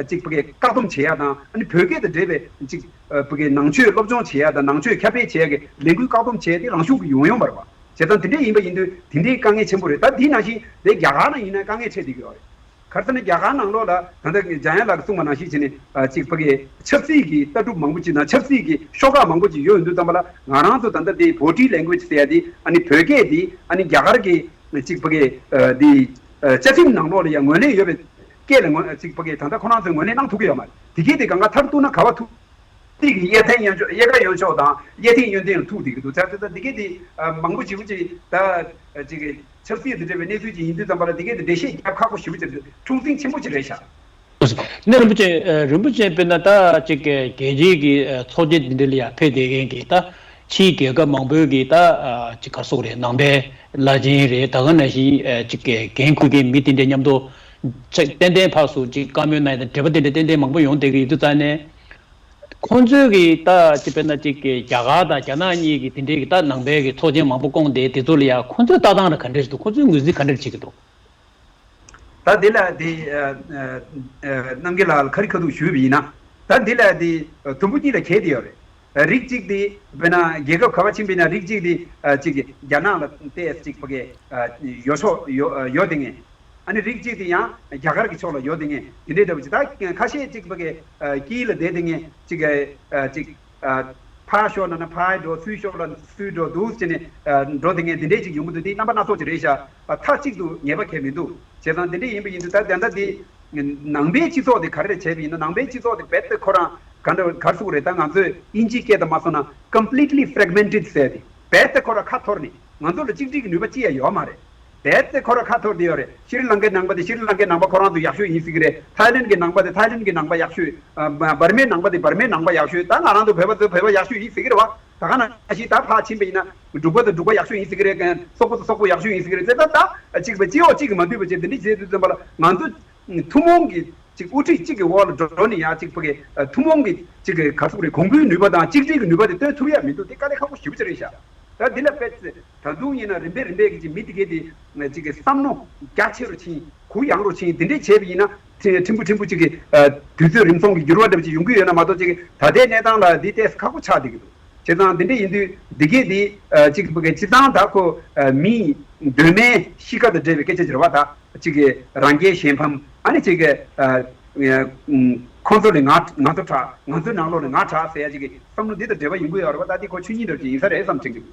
ཅིག་ཕ་གི་བཀག་སྡོམ་བྱེད་ཡ་དང་ཨ་ནི་བོད་སྐད་དང་འབྲེལ་བའི་ཅིག་ཕ་གི་ནང་ཆོས་སློབ་སྦྱོང་བྱེད་ཡ་དང་ནང་ཆོས་ཁྱབ་སྤེལ་བྱེད་ཡ་གི་ལས་འགུལ་བཀག་སྡོམ་བྱེད་ཡ་དེ་རང་ཤུགས་ཀྱིས་ཡོང་ཡོང་བ་རེད་བ། བྱས་ཙང་དེ་འདྲ་ཡིན་པ་ཡིན་དུས་དེ་འདྲའི་དཀའ་ངལ་ཆེན་པོ་རེད། ད་དེའི་ནང་བཞིན་དེ་རྒྱ་གར་ནང་ཡིན་ན་དཀའ་ངལ་འཕྲད་བསྡད་ཀྱི་ཡོད་རེད། ག་རེ་ཟེར་ན་རྒྱ་གར་ནང་ལོགས་ལ་ད་ལྟ་འཇམ་དབྱངས་ལགས་ཀྱིས་གསུངས་པ་ནང་བཞིན་བྱས་ནས་ཅིག་ཕ་གི་ཆབ་སྲིད་ཀྱི་ལྟ་གྲུབ་མང་པོ་ཅིག་དང་ཆབ་སྲིད་ཀྱི་ཤོག་ཁག་མང་པོ་ཅིག་ཡོད་ཡོང་དུས་ཙམ་པ་ལ་ང་རང་ཚོ་ད་ལྟ་དེ་body language་ཟེར་ཡ་དེ་ཨ་ནི་བོད་སྐད་དེ་ཨ་ནི་རྒྱ་གར་གྱི་ཅིག་ཕ་གི་དེ་བཅའ་ཁྲིམས་ནང་ལོགས་ལ་ཡང་ངོས་ལེན་ཡོད་པའི་སྐད་ལ་ངོས་ཅིག་ཕ་གི་ད་ལྟ་ཁོ་རང་ཚོས་ངོས་ལེན་གནང་ཐུབ་ཀྱི་ཡོད་མ་རེད། དེ་གས་དེ་གང་ག་མཐར་གཏུགས་ན་ག་བ་ཐུག་དེ་གི་གཡས་འཐེན་གཡོན་ཕྱོགས་གཡས་ཁ་གཡོན་ཕྱོགས་དང་གཡས་འཐེན་གཡོན་འཐེན་ལ་ཐུག་དེ་གི་འདུག་ཚར་ཚར་ཚར་དེ་གས་དེ་མང་པོ་ཞེ་པོ་ཅིག་ད་ཅིག་གི་ཆབ་སྲིད་དང་འབྲེལ་བའི་གནས་ཚུལ་ཅིག་ཡིན་དུས་ཙམ་པ་ལ་དེ་གས་དེ་འགྲེལ་བཤད་རྒྱབ་ཁག་པོ་ཞེ་པོ་ཅིག་རེད། འཁྲུག་འཛིང་ཆེན་པོ་ཅིག་རེད་ཤག་ནས་རིན་པོ་ཆེ། རིན་པོ་ཆེ་དཔེར་ན་ད་ཅིག་གི་རྒྱལ་སྤྱིའི་གི་ཚོགས་སྡེ་འདི་འདྲ་ལ་ཡང་ཕེབས་བསྡད་མཁན་གི་ད་ཕྱིའི་རྒྱལ་ཁབ་མང་པོའི་གི་ད་ཅིག་ག་རེ་ཟེར་དགོས་རེད། ནང་པའི་བླ་ཆེན་རེད། ད་ག་ནང་བཞིན་ཅིག་གི་འགན་འཁུར་མཁན་མི་དེ་འདྲ་མཉམ་དུ་ཅིག་ཏན་ཏན་ཕར་ཚུར་ཅིག་བཀའ་མོལ་གནང་ཡ་དང་འབྲེལ་བ་དེ་འདྲ་ཏན་ཏན་མང་པོ་ཡོང་བསྡད་གི་ཡོད་དུས་ཙང་ནས། ཁོང་ཚོས་གི་ད་ཅིག་དཔེར་ན་ཅིག་གི་རྒྱ་གར་དང་རྒྱ་ནག་གཉིས་ཀྱི་དེ་འདྲའི་གི་ད་ནང་པའི་གི་ཚོགས་ཆེན་མང་པོ་བསྐོངས་ཏེ་དེ་ཚོ་ལ་ཡང་ཁོང་ཚོས་ལྟ་སྟངས་ལ་ག་འདྲ་ཞིག་འདུག་ཁོང་ཚོས་ངོས་འཛིན་ག་འདྲ་བྱེད་ཀྱི་འདུག་ད་འདི་ལ་དེ་རྣམ་རྒྱལ་ལགས་ལ་ཁ་རི་ཁ་ཐུག་ཞུས་པ་ཡིན་ན། ད་འདི་ལ་དེ་དུམ་བུ་གཉིས་ལ་གྱེས་ཏེ་ཡོད་རེད། རིགས་གཅིག་དེ་དཔེར་ན་རྒྱལ་ཁབ་ག་བ་ཕྱིན་པ་ཡིན་ན་རིགས་གཅིག་དེ་ཅིག་རྒྱ་ནག་ལ་ཏོག་ཙམ་ཅིག་ཕ་གི་ཡོ་ཆོག་ཡོ་ཡོད་དེ་ངེས། ཨ་ནི་རིགས་གཅིག་དེ་ཡང་རྒྱ་གར་གྱི་ཕྱོགས་ལ་ཡོད་དེ་ངེས་དེ་འདྲའི་འདྲ་པོ་ཅིག་ད་ཁ་ཤས་ཅིག་ཕ་གི་དཀྱིལ་ལ་བསྡད་དེ་ངེས་ཅིག་ཅིག་ཕར་ཕྱོགས་ན་ན་ཕར་འགྲོ། ཚུར་ཕྱོགས་ལ་ཚུར་འགྲོ་འདུག་ཅེས་ནས་འགྲོ་དེ་ངེས་དེ་འདྲའི་ཅིག་ཡོང་གི་འདུག་དེ་རྣམ་པ་སྣ་ཚོགས་ཅིག་རེད་ཤག་མཐའ་གཅིག་ཏུ་ངེས་པ་གང་ཡང་མི་འདུག་བྱས་ཙང་དེ་འདྲ་ཡིན་པ་ཡིན་དུས་ད་ད་ལྟ་དེ་ནང་པའི་སྤྱི་ཚོགས་དེ་ག་རེ་བྱས་པ་ཡིན་ན། ནང་པའི་སྤྱི་ཚོགས་དེ་རྦད་དེ་ཁོ་རང་ག་འདྲ་ག་རེ་ཟེར་དགོས་རེད། ད་ང་ཚོས་དབྱིན་ཇིའི་སྐད་དུ་མ་སོང་ན་completely fragmented ཟེར་ཏེ་རྦད་དེ་ཁོ་རང་ཁ་འཐོར་ནས་ང་ཚོ་ལ་གཅིག་སྒྲིལ་གྱི་ནུས་པ་ཅི་ཡང་ཡོད་མ་རེད། རྦད་དེ་ཁོ་རང་ཁ་འཐོར་བསྡད་ཡོད་རེད། ཤྲི་ལང་ཀའི་ནང་པ་དེ་ཤྲི་ལང་ཀའི་ནང་པ་ཁོ་རང་ཚོ་ཡག་ཤོས་ཡིན་ཟེར་གི་རེད། ཐའི་ལེན་གྱི་ནང་པ་དེ་ཐའི་ལེན་གྱི་ནང་པ་ཡག་ཤོས། ཨ་འབར་མའི་ནང་པ་དེ་འབར་མའི་ནང་པ་ཡག་ཤོས། ད་ང་རང་ཚོ་བོད་པ་ཚོ་བོད་པ་ཡག་ཤོས་ཡིན་ཟེར་གི་རེད་བ། ད་ག་ནང་བཞིན་ད་ཕར་ཕྱིན་པ་ཡིན་ན་འབྲུག་པ་ཚོ་འབྲུག་པ་ཡག་ཤོས་ཡིན་ཟེར་གི་རེད། སོག་པོ་ཚོ་སོག་པོ་ཡག་ཤོས་ཡིན་ཟེར་གི་རེད་ཟེར། ད་ད་གཅིག་པ་སྤྱི་འོག་གཅིག་གི་མ་འདུས་པ་བྱས་དེ་འདྲ་བྱས་དུས་ཙམ་པ་ལ་ང་ཚོ་ཐུན་མོང་གི་ཅིག་དབུ་ཁྲིད་གཅིག་གི་འོག་ལ་འགྲོ་ནས་ཡང་ཅིག་ཕ་གི་ཐུན་མོང་གི་ཅིག་གི་ག་རེ་ཟེར་དགོས་རེད། གོང་བུའི་ནུས་པ་དང་གཅིག་སྒྲིལ་གྱི་ནུས་པ་དེ་སྟོན་ཐུབ་ཡ་མི་འདུག་དེ་དཀའ་ལས་ཁག་པོ་ཞེ་པོ་ཅིག་རེད་ཤག་ད་འདི་ལ་དཔེ་ད་དུང་ཡིན་ན་རིམ་པས་རིམ་པས་ཀྱི་ཅིག་མི་དེ་གས་དེ་ཅིག་གི་བསམ་མནོ་རྒྱ་ཆེ་རུ་ཕྱིན། གུ་ཡངས་རུ་ཕྱིན། དེ་འདྲས་བྱས་པ་ཡིན་ན་ཕྲན་ཕྲན་བུ་ཕྲན་བུ་ཅིག་གི་དུས་ཚོད་རིམ་སོང་གི་འགྱུར་བ་འདྲ་པོ་ཅིག་ཡོང་གི་ཡོད་ན་མ་གཏོགས་ཅིག་ད་ལྟའི་གནས་སྟངས་ལ་འདི་ཏོག་ཙམ་ཁག་པོ་ཆགས་བསྡད་ཀྱི་འདུག་བྱས་ཙང་འདི་འདྲ་ཡིན་དུས་འདི་གས་འདི་ཨ་གཅིག་ཕ་གི་སྤྱིར་བཏང་ད་ཁོ་ཨ་མིའི་གདོད་མའི་གཤིས་ཀ་དང་འབྲེལ་བའི་སྐད་ཆ་ཅིག་རེད་བ། ད་གཅིག་གི་རང་རྒྱལ་གཞན་ཕམ། ཨ་ནི་གཅིག་གི་ཨ་ཨ་ཁོང་ཚོ་ལས་ང་ང་ཚོ་དྲག་ང་ཚོའི་ནང་ལོགས་ལས་ང་དྲག་ཟེར་ཡ་གཅིག་གི་བསམ་བློ་འདི་དང་འབྲེལ་བ་ཡོང་གི་ཡོད་རེད་བ། ད་འདི་ཁོ་ཆོས་ཉིད་འདྲ་ཅིག་ཡིན་ས་རེད་བསམ་དྲན་གྱི་འདུག་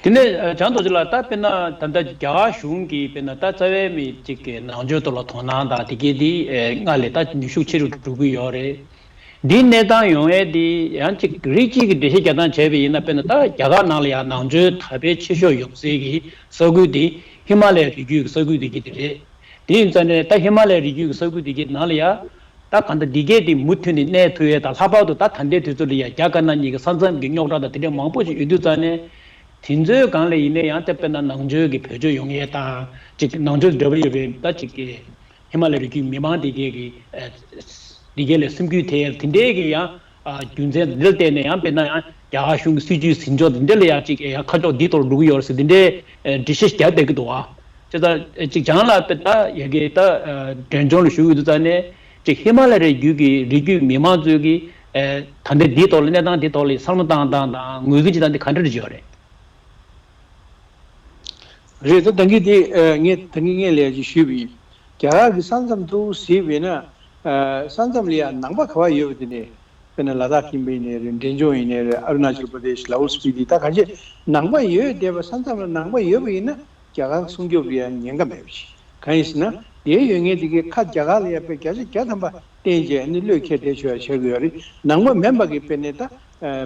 དེ་ནས་ཨ་བྱང་རྡོ་རྗེ་ལགས། ད་དཔེར་ན་ད་ལྟ་རྒྱ་གར་གཞུང་གིས་དཔེར་ན་ད་རྩ་བའི་མི་གཅིག་གི་ནང་ཆོས་ཐོག་ལ་དོ་སྣང་དང་དེ་གས་དེ་ཨེ་སྔར་ལས་ད་ནུས་ཤུགས་ཆེ་རུ་འགྲོ་གི་ཡོད་རེད། འདིའི་གནས་སྟངས་ཡོང་ཡས་དེ་ཡང་གཅིག་རིགས་གཅིག་གི་འགྲེལ་བཤད་རྒྱག་སྟངས་བྱས་པ་ཡིན་ན། དཔེར་ན་ད་རྒྱ་གར་ནང་ལ་ཡང་ནང་ཆོས་དར་སྤེལ་ཆེ་ཤོས་ཡོང་སའི་གི་ས་ཁུལ་དེ་ཧི་མ་ལ་ཡའི་རི་རྒྱུད་ཀྱི་ས་ཁུལ་དེ་གི་དེ་རེད། དེ་ཡིན་ཙང་ནས་ད་ཧི་མ་ལ་ཡའི་རི་རྒྱུད་ཀྱི་ས་ཁུལ་དེ་གི་ནང་ལ་ཡང་ད་གང་ལྟར་འདི་གས་དེ་མུ་མཐུད་ནས་གནས་ཐུབ་ཡས་དང་། ལྷག་པར་དུ་ད་ད་ལྟའི་དུས་ཚོད་ལ་ཡང་རྒྱ་དཀར་ནག་གཉིས་ཀྱི་ས་མཚམས་ཀྱི་རྙོག་དྲ་དང་དེ་འདྲ་མང་པོ་ཞིག་ཡོད་དུས་ཙང་ནས། དེ་ཚོའི་སྒང་ལ་ཡིན་ན་ཡང་ད་དཔེར་ན་ནང་ཆོས་ཀྱི་བེད་སྤྱོད་ཡོང་ཡས་དང་། གཅིག་ནང་ཆོས་འབྲེལ་བ་ཡོད་པའི་ད་གཅིག་གི་ཧི་མ་ལ་ཡའི་རི་རྒྱུད་མི་མང་དེ་གས་ཀྱི་ཨ་དེ་གས་ལ་སེམས་འགུལ་ཐེབས་ཡས་དེ་འདྲའི་གི་ཡང་ ཨ་རྒྱུ་མཚན་འདི་ལ་བརྟེན་ནས་ཡང་དཔེར་ན་ཡང་རྒྱ་གར་གཞུང་གི་སྲིད་ཇུས་ཟིན་ཕྱོགས་འདི་འདྲ་ལ་ཡང་ཅིག་ཡང་ཁ་ཕྱོགས་འདིའི་ཐོག་ལ་འགྲོ་གི་ཡོད་རེད་ཟེར་འདི་འདྲའི་འགྲེལ་བཤད་རྒྱག་བསྡད་ཀྱི་འདུག་བ། བྱས་ཙང་ཅིག་བྱང་ལ་དཔེ་ད་ཡ་གི་ད་འབྲས་ལྗོངས་ལ་བཞུགས་ཡོད་དུས་ཙང་ནས་ཅིག་ཧི་མ་ལ་ཡའི་རྒྱུད་ཀྱི་རི་རྒྱུད་མི་མང་ཚོས་ཀྱི་ད་ལྟའི་འདིའི་ཐོག་ལ་གནས་སྟངས་འདིའི་ཐོག་ལ་བསམ་བློ་བཏང་སྟངས་དང་ངོས་འཛིན་བྱེད་སྟངས་འདི་ག་འདྲ་རེ་བྱེད་ཡོད་རེད། རེད། ད་ད་གིན་དེ་ངས་ད་གིན་ངས་ལས་ཀྱི་ཞུས་པ་ཡིན། རྒྱ་གར་གྱི་ས་མཚམས་དུ་གཟིགས་པས་ན་ས་མཚམས་ལ་ཡང་ནང་པ་ག་བ་ཡོད་པ་དེ་ནས་དཔེར་ན་ལ་དྭགས་ཡིན་པ་ཡིན་ནའི་རེད། འབྲས་ལྗོངས་ཡིན་ནའི་རེད། ཨ་རུ་ན་ཅལ་པྲ་དེཤ། ལའོ་སི་པི་ཏི། ད་ག་ཅི་ནང་པ་ཡོད་བསྡད་པ་ས་མཚམས་ལ་ནང་པ་ཡོད་པ་ཡིན་ན་རྒྱ་གར་སྲུང་སྐྱོབ་ལ་ཡང་ཉེན་ཁ་མེད་པ་ཞིག་གང་ཡིན་ཟེར་ན་དེ་ཡོད་མཁན་དེ་གའི་ཁ་རྒྱ་གར་ལ་ཡང་དཔེ་བརྒྱ་ཆ་བརྒྱ་ཐམ་པ་བསྟན་བྱས་ནི་བློས་འཁེལ་བསྡད་ཆོག་ཡ་བྱེད་དགོས་ཡོད་རེད། ནང་པ་མིན་པ་གི་དཔེར་ན་ད།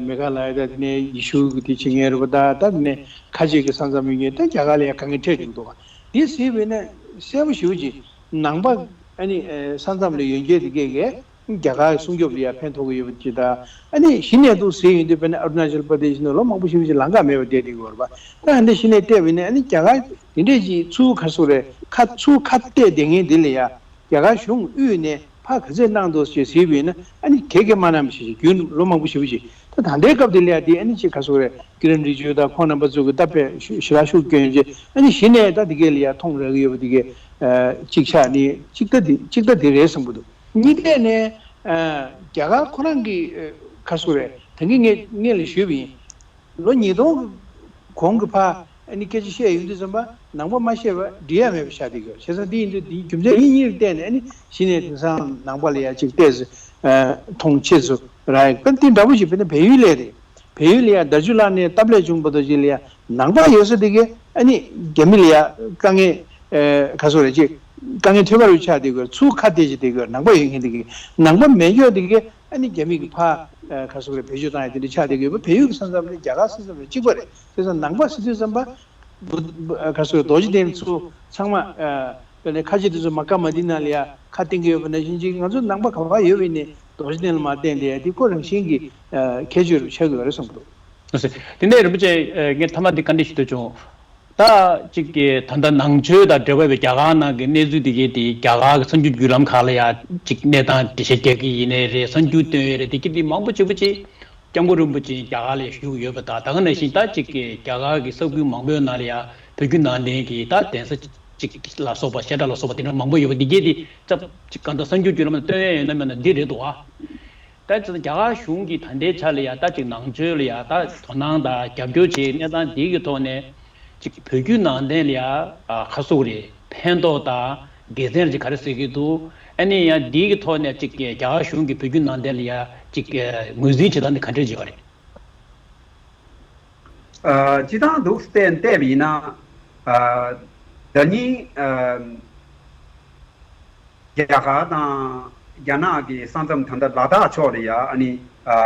མེ་ག་ལ་ཡ་ད་དེ་ནས་ཡེ་ཤུ་གི་དེ་བྱེད་མཁན་རེད་པ། ད་ད་དེ་ནས་ཁ་ཆེ་གི་ས་མཚམས་ཡོད་མཁན་ད་རྒྱ་གར་ལ་ཡ་དཀའ་ངལ་འཕྲད་བཅུག་འདུག་ག་འདི་གཟིགས་པས་ན་གསལ་པོ་ཞེ་པོ་ཅིག་ནང་པ་ཨ་ནི་ས་མཚམས་ལ་ཡོད་མཁན་དེ་གས་གས་རྒྱ་གར་སྲུང་སྐྱོབ་ལ་ཡ་ཕན་ཐོགས་ཀྱི་ཡོད་པ་ཅིག་དང་། ཨ་ནི་གཞི་ནས་འདུག་གཟིགས་ཡོང་དུས་དཔེར་ན་ཨ་རུ་ན་ཅལ་པྲ་དེཤ་ནང་ལོ་མང་པོ་ཞེ་པོ་ཅིག་ལམ་ཁ་མེད་པ་བསྡད་བསྡད་ཀྱི་ཡོད་རེད་པ། ད་ཨ་འདྲ་གཞི་ནས་བལྟས་པས་ན་ཨ་ནི་རྒྱ་གར་དེ་འདྲས་ཅིག་ཚུར་ག་རེ་ཟེར་དགོས་རེད། ཁ་ཚུར་ཁ་གཏད་བསྡད་མཁན་འདི་ལ་ཡ། རྒྱ་གར་གཞུང་དབུས་ནས་ཕར་ག་ཚོད་གནང་འདུག་ཅེས་གཟིགས་པས་ན་ཨ་ནི་གེ་གེ་མ་གནང་བ་ཞིག་རྒྱུན་ལོ་མང་པོ་ཞེ་པོ་ཅིག་ད་ད་ལྟའི་སྐབས་དེ་ལ་ཡ་དེ་ཨ་ནི་ཅིག་ག་སོག་རེད། ཀི་རན་རི་ཇི་ཇུ་དང་ཁོང་རྣམ་པ་ཚོ་གི་ད་དཔེ་ཞུ་ཞི་ར་ཤུགས་སྐྱོན་རྗེས་ཨ་ནི་གཞི་ནས་ད་དེ་གས་ལ་ཡ་མཐོང་རག་གི་ཡོད་པ་དེ་གས་གཅིག་ཆགས་ནི་གཅིག་ད་དེ་གཅིག་ད་དེ་རེད་བསམ་གི་འདུག་གཉིས་ཐད་ནས་རྒྱ་གར་ཁོ་རང་གི་ག་སོག་རེད། ད་གིན་ངས་ངས་ལ་ཞུས་པ་ཡིན། ལོ་ཉིས་སྟོང་གི་གོང་གི་ཕ་ཨ་ནི་སྐད་ཆ་བཤད་ཡོང་དུས་ཙམ་པ་ནང་པ་མ་བཤད་པ་འགྲིག་ཡ་མེད་པ་ཆགས་བསྡད་ཡོད། བྱས་ཙང་འདི་ཡིན་དུས་འདིའི་རྒྱུ་མཚན་གཉིས་གཉིས་ལ་བལྟས་ནས་ཨ་ནི་གཞི་ནས་དེང་སང་ནང་པ་ལ་ཡ་ཅིག་ཏོག་ཙམ་མཐོང་ཆེ་ཚུལ་རག་ཡ། དཔེར་ན་འདི་འདྲ་པོ་ཞིག་དཔེར་ན་བལ་ཡུལ་ལ་རེད། བལ་ཡུལ་ལ་ཡ་དར་ཆུ་ལག་ནས་སྟབས་ལེགས་བྱུང་བར་དུ་ཅིག་ལ་ཡ་ནང་པ་ཡོད་ས་དེ་གས་ཨ་ནི་རྒྱ་མི་ལ་ཡ་དཀའ་ངལ་ག་སོག་རེད་ཅིག་དཀའ་ངལ་ཐོད་པ་རུ་ཆགས་བསྡད་ཡོད། ཚུར་ཁ་གཏད་ཅིག་བསྡད་ཡོད། ནང་པ་ཡོད་མཁན་དེ་གས་ནང་པ་མེད་ཡོད་དེ་གས་ཨ་ནི་རྒྱ་མི་གི་ཕ་ཁ་སོག་རེད། བེད་སྤྱོད་བཏང་ཡ་དེ་འདྲ་ཆགས་བསྡད་ཡོད་པ། བལ་ཡུལ་གྱི་ས་མཚམས་ནི་རྒྱ་གར་ས་མཚམས་ནི་གཅིག་པ་རེད། དེ་ཙང་ནང་པ་ཟེར་དུས་ཙམ་པ་ཁ་སོག་རྡོ་རྗེ་གདན་ཚོ་ཚང་མ་དཔེར་ན་ཁ་ཆེ་དེ་ཚོ་མ་ཀ་མ་དི་ན་ལ་ཡ་ཁ་གཏད་ཀྱི་ཡོད་པ་ནང་བཞིན་ཅིག་ང་ཚོ་ནང་པ་ག་པར་ཡོད་པ་ཡིན་ནའི་རྡོ་རྗེ་གདན་ལ་མ་བརྟེན་བསྡད་ཡ་དེ་ཁོ་རང་བཞིན་གྱི་ཁྱད་ཆོས་རུ་ཆགས་ཀྱི་ཡོད་རེད་བསམ་གྱི་འདུག་དེ་ནས་རིན་པོ་ཆེ་ངས་མཐའ་མ་འདི་བཀའ་འདྲི་ཞུ་འདོད་བྱུང་། ད་ཅིག་གི་ད་ལྟ་ནང་ཆོས་དང་འབྲེལ་བ་ཡོད་པའི་རྒྱ་གར་ནང་གི་གནས་ཚུལ་དེ་གའི་དེ་རྒྱ་གར་གྱི་གསར་འགྱུར་བརྒྱུད་ལམ་ཁག་ལ་ཡ་ཅིག་གནས་སྟངས་འགྲེལ་བཤད་རྒྱག་གི་ཡིན་ནའི་རེད། གསར་འགྱུར་སྟོན་ཡས་རེད། དེ་གི་དེ་མང་པོ་ཅིག་པོ་ཅིག་སྐྱབས་མགོན་རིན་པོ་ཆེ་རྒྱ་གར་ལ་ཡ་བཞུགས་ཡོད་པ་དང་ད་ག་ནང་བཞིན་ད་ཅིག་གི་རྒྱ་གར་གྱི་ས་ཁུལ་མང་པོའི་ནང་ལ་ཡ་བོད་བརྒྱུད་ནང་བསྟན་གྱི་ད་གདན་ས་ཅིག་ལ་སོགས་པ་བཤད་གྲྭ་ལ་སོགས་པ་དེ་འདྲ་མང་པོ་ཡོད་པ་འདི་གའི་དེ་ཅིག་ག་འདྲ་གསར་འགྱུར་བརྒྱུད་ལམ་ལ་སྟོན་ཡས་ཡོད་ན་མེད་ན་འདི་རེད་འདུག་ཨ། ད་ཅི་རྒྱ་གར་གཞུང་གིས་ད་ལྟའི་ཆ་ལ་ཡ་ད་ཅིག་ནང་ཆོས་ལ་ཡ་ད་དོ་སྣང་དང་རྒྱབ་སྐྱོར་བྱེད་གནས་སྟངས་འདི་གི་ཐོག་ནས་ཅིག་བོད་བརྒྱུད་ནང་བསྟན་ལ་ཡ་ཁ་སོག་རེད། ཕན་ཐོགས་དང་དགེ་མཚན་ཅིག་ག་རེ་ཟེར་གྱི་འདུག་ཨ་ནི་ཡང་འདི་གི་ཐོག་ནས་ཅིག་རྒྱ་གར་གཞུང་གིས་བོད་བརྒྱུད་ནང་བསྟན་ལ་ཡ་ཅིག་ངོས་འཛིན་བྱེད་སྟངས་འདི་ག་འདྲས་བྱེད་པ་རེད། ཨ་སྤྱི་བཏང་འདུག་བལྟས་བལྟས་པ་ཡིན་ན། ཨ་ཟླ་ཉིན་ཨ་རྒྱ་གར་དང་རྒྱ་ནག་གི་ས་མཚམས་ད་ལྟ་ལ་དྭགས་ཕྱོགས་ལ་ཡ་ཨ་ནི་ཨ་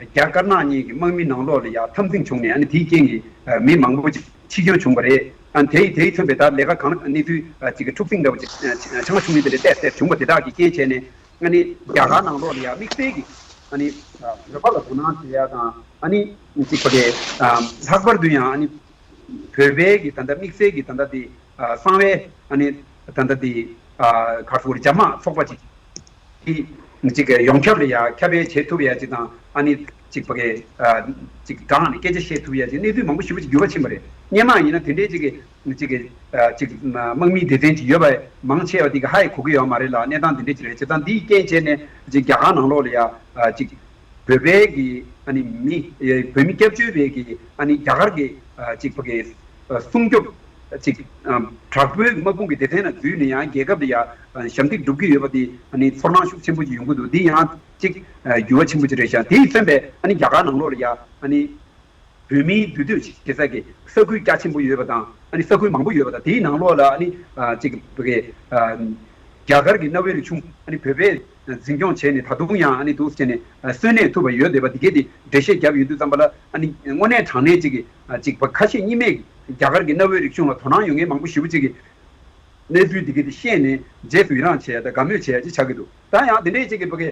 རྒྱ་དཀར་ནག་གཉིས་ཀྱི་དམག་མི་ནང་ལོགས་ལ་ཡ་འཐབ་འཛིང་བྱུང་ནས་ཨ་ནི་དེའི་རྐྱེན་གྱིས་ཨ་མི་མང་པོ་ཅིག་འཆི་སྐྱོན་བྱུང་བ་རེད། ཨ་དེ་དེའི་མཚོན་པའི་ད་ལས་ཀ་གང་གནས་ཚུལ་ཨ་ཅིག་གི་འཁྲུག་ཟིང་འདྲ་བོ་ཅིག་ཨ་ཆ་ང་བྱུང་ཡོད་དེ་འདྲ་བལྟས་བལྟས་བྱུང་བ་དེ་དག་གི་རྐྱེན་བྱས་ནས་ཨ་ནི་རྒྱ་གར་ནང་ལོགས་ལ་ཡ་དམིགས་བསལ་གྱི་ཨ་ནི་ཨ་བོད་པ་ལ་དོ་སྣང་བྱེད་ཡ་དང་ཨ་ནི་ཅིག་པ་དེ་ཨ་ལྷག་པར་དུ་ཡང་ཨ་ནི། བོད་པའི་གི་ད་ལྟ་དམིགས་བསལ་གྱི་ད་ལྟ་དེ་ཨ་གསང་བའི་ཨ་ནི་ད་ལྟ་དེ་ཨ་ག་རེ་ཟེར་དགོས་རེད། རྒྱ་དམག་ཚོགས་པ་ཅིག་གིས་ཅིག་གི་ཡོངས་ཁྱབ་ལ་ཡ་ཁྱབ་སྤེལ་བྱེད་ཐུབ་ཡ་ཅིག་དང་ཨ་ནི་ཅིག་ཕ་གི་ཨ་ཅིག་དྲངས་ནས་སྐད་ཆ་བཤད་ཐུབ་ཡ་ཅིག་གནས་ཚུལ་མང་པོ་ཞེ་པོ་ཅིག་འགྱུར་བ་ཕྱིན་པ་རེད། སྔོན་མ་ཡིན་ན་དེ་འདྲའི་ཅིག་གི་ཅིག་གི་ཨ་ཅིག་དམག་མིའི་སྡེ་ཚན་ཅིག་ཡོད་པ་མང་ཆེ་བ་དེ་གི་ཧ་ཡང་གོ་གི་ཡོད་མ་རེད་ལ། གནས་སྟངས་དེ་འདྲ་ཅིག་རེད། བྱས་ཙང་འདིའི་རྐྱེན་བྱས་ནས་ཅིག་རྒྱ་གར་ནང་ལོགས་ལ་ཡ་ཨ་ཅིག་བོད་པའི་གི་ཨ་ནི་མི་ཨེ་བོད་མི་སྐྱབས་བཅོལ་བའི་གི་ཨ་ནི་རྒྱ་གར་གི་ཨ་ཅིག་ཕ་གི་ཨ་སྲུང་སྐྱོབ་ཅིག་ཨ་དྲག་པོའི་དམག་དཔུང་གི་སྡེ་ཚན་ལ་འཛུལ་ནས་ཡང་རྒྱལ་ཁབ་ལ་ཡ་ཨ་ཞབས་འདེགས་སྒྲུབ་ཀྱི་ཡོད་པ་དེ་ཨ་ནི་ཚོར་སྣང་ཤུགས་ཆེན་པོ་ཅིག་ཡོང་གི་འདུག་འདི་ཡང་ཅིག་ཨ་འགྱུར་བ་ཆེན་པོ་ཅིག་རེད་ཤག་དེས་མཚོན་པའི་ཨ་ནི་རྒྱ་གར་ནང་ལོགས་ལ་ཡ་ཨ་ནི་བོད་མིའི་འདུས་སྡོད་བྱེད་ས་གི་ས་ཁུལ་རྒྱ་ཆེན་པོ་ཡོད་པ་དང་ཨ་ནི་ས་ཁུལ་མང་པོ་ཡོད་པ་དང་དེའི་ནང་ལོགས་ལ་ཨ་ནི་ཨ་ཅིག་ཕ་གི་ཨ་རྒྱ་གར་གྱི་གནའ་བོའི་རིག་གཞུང་ཨ་ནི་བོད་པས་འཛིན་སྐྱོང་བྱས་ནས་ད་དུང་ཡང་ཨ་ནི་འདུག་སེ་བྱས་ནས་ཨ་གསོན་གནས་ཐུབ་པ་ཡོད་བསྡད་པ་འདི་གས་དེ་འགྲེལ་བཤད་བརྒྱབ་ཡོང་དུས་ཙམ་པ་ལ་ཨ་ནི་དངོས་གནས་དྲང་གནས་ཅིག་གི་ཨ་ཅིག་ཕ་ཁ་ཤས་གཉིས་མེད་ཀྱི་རྒྱ་གར་གྱི་གནའ་བོའི་རིག་གཞུང་ལ་དོ་སྣང་ཡོད་མཁན་མང་པོ་ཞེ་པོ་ཅིག་གིས་གནས་ཚུལ་འདི་གས་དེ་ཤེས་ནས་རྗེས་སུ་ཡི་རང་བྱེད་ཡ་དང་དགའ་མོས་བྱེད་ཡ་ཅིག་ཆགས་ཀྱི་འདུག་ད་ཡང་དེ་འདྲའི་ཅིག་གི་ཕ་གི་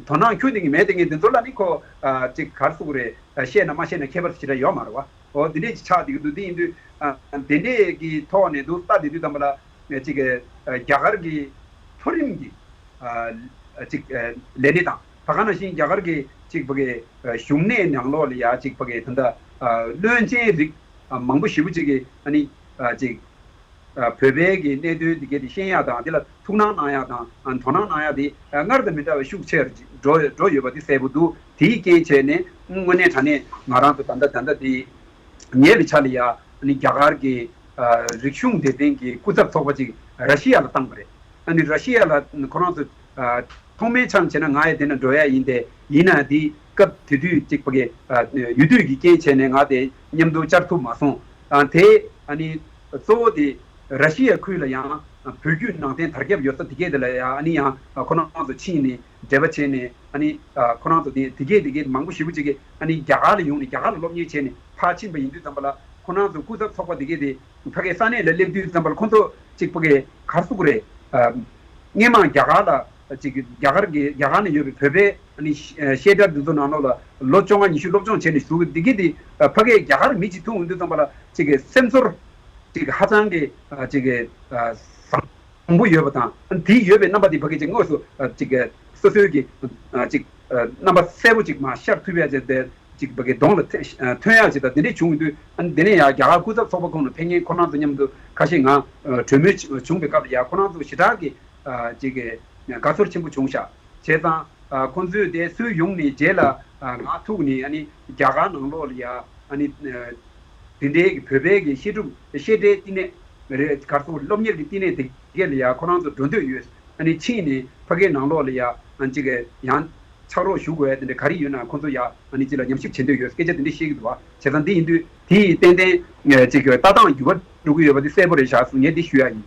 དོ་སྣང་ཁྱོན་ནས་ཀྱི་མེད་དེ་ངས་འདི་ཚོ་ལ་ནི་ཁོ་ཨ་ཅིག་ག་རེ་ཟེར་དགོས་རེད། ཨ་བཤད་ན་མ་བཤད་ན་ཁྱད་པར་ཞེ་དྲག་ཡོད་མ་རེད་བ། འོ་འདི་འདྲས་ཅིག་ཆགས་བསྡད་ཀྱི་འདུག་དེ་ཡིན་དུས་ཨ་དེ་འདྲས་ཀྱི་ཐོག་ནས་འདུག་ལྟ་བསྡད་དུས་ཙམ་པ་ལ་ཅིག་ཨ་རྒྱ་གར་གྱི་མཐོ་རིམ་གྱི་ཨ་ཅིག་ཨ་ལས་སྣེ་དང་ ད་ག་ནང་བཞིན་རྒྱ་གར་གྱི་ཅིག་ཕ་གི་གཞུང་གནས་ནང་ལོགས་ལ་ཡ་ཅིག་ཕ་གི་ད་ལྟ་བློན་ཆེན་རིགས་མང་པོ་ཞེ་པོ་ཅིག་གིས་ཨ་ནི་ཅིག་བོད་པའི་གི་གནད་དོན་འདི་གའི་དེ་ཤེས་ཡག་དང་དེ་ལ་ཐུགས་སྣང་གནང་ཡག་དང་དོ་སྣང་གནང་ཡག་དེ་སྔར་དང་མི་འདྲ་བའི་ཤུགས་ཆེར་འགྲོ་འགྲོ་ཡོད་པ་དེ་གསལ་པོ་འདུག་དེའི་རྐྱེན་བྱས་ནས་དངོས་གནས་དྲང་གནས་ང་རང་ཚོ་ད་ལྟ་ད་ལྟ་དེ་ཉེ་བའི་ཆར་ལ་ཡ་ཨ་ནི་རྒྱ་གར་གྱི་རིག་གཞུང་སྡེ་ཚན་གྱི་སྐུ་ཚབ་ཚོགས་པ་ཅིག་ར་ཤི་ཡ་ལ་བཏང་བ་རེད། ཨ་ནི་ར་ཤི་ཡ་ལ་ཁོ་རང་ཚོ་ཐོག་མའི་ཆ་ནས་བྱས་ན་ང་ཡི་དེ་ན་འགྲོ་ཡ་ཡིན་ཏེ་ཡིན་ན་དེ་སྐབས་དེ་དུས་གཅིག་པ་གི་ཡུལ་དུས་ཀྱི་རྐྱེན་བྱས་ནས་ང་དེ་མཉམ་དུ་བཅར་ཐུབ་མ་སོང་། དེ་ཨ་ནི་གཙོ་བོ་དེ་ར་ཤི་ཡ་ཁུལ་ལ་ཡང་བོད་བརྒྱུད་ནང་བསྟན་དར་ཁྱབ་ཡོད་ས་དེ་གས་དེ་ལ་ཡང་ཨ་ནི་ཡང་ཁོ་རང་ཚོ་ཕྱིན་ནས་འབྲེལ་བ་བྱས་ནས་ཨ་ནི་ཁོ་རང་ཚོ་དེ་དེ་གས་དེ་གས་མང་པོ་ཞེ་པོ་ཅིག་གིས་ཨ་ནི་རྒྱ་གར་ལ་ཡོང་ནས་རྒྱ་གར་ལ་སློབ་གཉེར་བྱས་ནས་ཕར་ཕྱིན་པ་ཡིན་དུས་ཙམ་པ་ལ་ཁོ་རང་ཚོ་སྐུ་ཚབ་ཚོགས་པ་དེ་གས་དེ་ཕ་གའི་ས་གནས་ལ་སླེབས་དུས་ཙམ་པ་ལ་ཁོང་ཚོ་གཅིག་པ་གའི་གར་སུ་གུ་རེད། སྔས་མ་རྒྱ་གར་ལ་གཅིག་རྒྱ་གར་གྱི་རྒྱ་གར་ནས་ཡོད་པའི་བོད་པའི་ཨ་ནི་བཤད་གྲྭ་འདི་ཚོ་ནང་ལོགས་ལ་ལོ་བཅོ་ལྔ་ཉི་ཤུ་སློབ་སྦྱོང་བྱས་ནས་བཞུགས་འདི་གི་དེ་ཕ་གའི་རྒྱ་གར་མི་གཅིག་ཐུག་འོང་དུས་ཙམ་པ་ལ་གཅིག་གི་སེམས་ཚོར་གཅིག་ཧ་ཅང་གི་གཅིག་གི་བཟང་པོ་ཡོད་པ་དང་དེ་ཡོད་པའི་རྣམ་པ་དེ་ཕ་གི་གཅིག་དངོས་སུ་གཅིག་གི་སོ་སོའི་གི་གཅིག་རྣམ་པ་གསལ་པོ་གཅིག་མ་ཤར་ཐུབ་ཡ་བྱས་ཏེ། ཅིག་ཕ་གི་གདོང་ལ་ཐོན་ཐོན་ཡག་ཅིག་དང་དེ་འདྲས་བྱུང་ཡོང་དུས་ཨ་ནི་དེ་ནས་ཡང་རྒྱ་གར་སྐུ་ཚབ་ཚོགས་པ་ཁོང་ལ་ཕེབས་མཁན་ཁོ་རང་ཚོ་མཉམ་དུ་ཁ་ཤས་ང་གྲོས་མོལ་བྱུང་བའི་སྐབས་ལ་ཡང་ཁོ་རང་ཚོ་ཞེ་དྲག་གི་ཅིག་གི་དགའ་ཚོར་ཆེན་པོ་བྱུང་ཤག་བྱས་ཙང་ཁོང་ཚོས་དེ་སུས་ཡོང་ནས་རྗེས་ལ་ང་ཐུག་ནས་ཨ་ནི་རྒྱ་གར་ནང་ལོགས་ལ་ཡང་ཨ་ནི་དེ་འདྲའི་གི་བོད་པའི་གི་བཤད་སྒྲུབ་བཤད་གྲྭའི་བསྟི་གནས་རེད་ག་རེ་ཟེར་སློབ་གཉེར་གྱི་བསྟི་གནས་དེ་གས་ལ་ཡང་ཁོ་རང་ཚོ་འགྲོ་འདོད་ཡོད། ཨ་ནི་ཕྱིན་ནས་ཕ་གིའི་ནང་ལོགས་ལ་ཡ་ཨ་ཅིག་ཡང་ཕྱག་རོགས་ཞུ་དགོས་ཡ་དེ་འདྲ་ག་རེ་ཡོད་ན་ཁོང་ཚོ་ཡ་ཨ་ནི་ཅིག་ལ་ཉམས་ཞིབ་བྱེད་འདོད་ཡོད་སྐད་ཆ་དེ་འདྲ་བཤད་ཀྱི་འདུག་བ། བྱས་ཙང་འདི་ཡིན་དུས་དེ་ཡིས་ཏན་ཏན་ཅིག་ལྟ་སྟངས་འགྱུར་བ་འགྲོ་གི་ཡོད་པ་དེ་གསལ་པོ་རེད་ཤག་ངས་འདི་ཞུ་ཡ་ཡིན།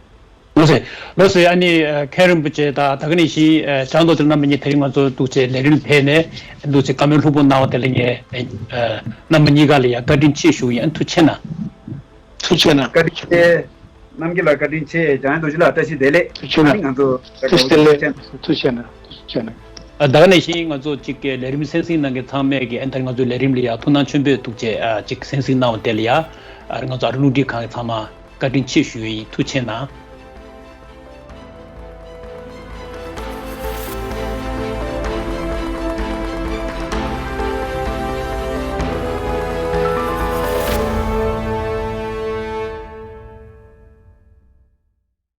ལགས་སོ། ལགས་སོ། ཨ་ནི་མཁན་རིན་པོ་ཆེ་དང་ད་ག་ནང་བཞིན་བྱང་མདོ་སྟོད་རྣམ་པ་གཉིས་དེ་རིང་ང་ཚོ་འདུག་ཅེས་ལས་རིམ་ཕེབས་ནས་འདུག་ཅེས་བཀའ་མོལ་ལྷུག་པོ་གནང་བ་དེ་ལ་ངས་རྣམ་པ་གཉིས་ཀ་ལ་ཡ་བཀའ་དྲིན་ཆེ་ཞུ་ཡིན། ཐུགས་རྗེ་གནང་། ཐུགས་རྗེ་གནང་། བཀའ་དྲིན་ཆེ། རྣམ་རྒྱལ་ལགས་བཀའ་དྲིན་ཆེ། འཇམ་དབྱངས་རྡོ་རྗེ་ལགས་བཀྲ་ཤིས་བདེ་ལེགས། ཐུགས་རྗེ་གནང་། ཨ་ནི་ང་ཚོ་ཐུགས་རྗེ་ལེགས། ཐུགས་རྗེ་གནང་། ཐུགས་རྗེ་གནང་། ཨ་ད་ག་ནང་བཞིན་ང་ཚོ་གཅིག་གི་ལས་རིམ་གསན་གཟིགས་གནང་མཁན་ཚང་མས་ཀྱི་ཨ་ད་ང་ཚོའི་ལས་རིམ་ལ་ཡ་ཐུགས་སྣང་ཆེན་པོས་ཐུགས་རྗེ་ཨ་གཅིག་གསན་གཟིགས་གནང་བ་དེ་ལ་ཡ་ཨ་ང་ཚོ་ཨ་རི་རླུང་འཕྲིན་ཁང་གི་ཚང་མ་བཀའ་དྲིན་ཆེ་ཞུ་ཡི་ཡིན། ཐུགས་རྗེ་གནང་།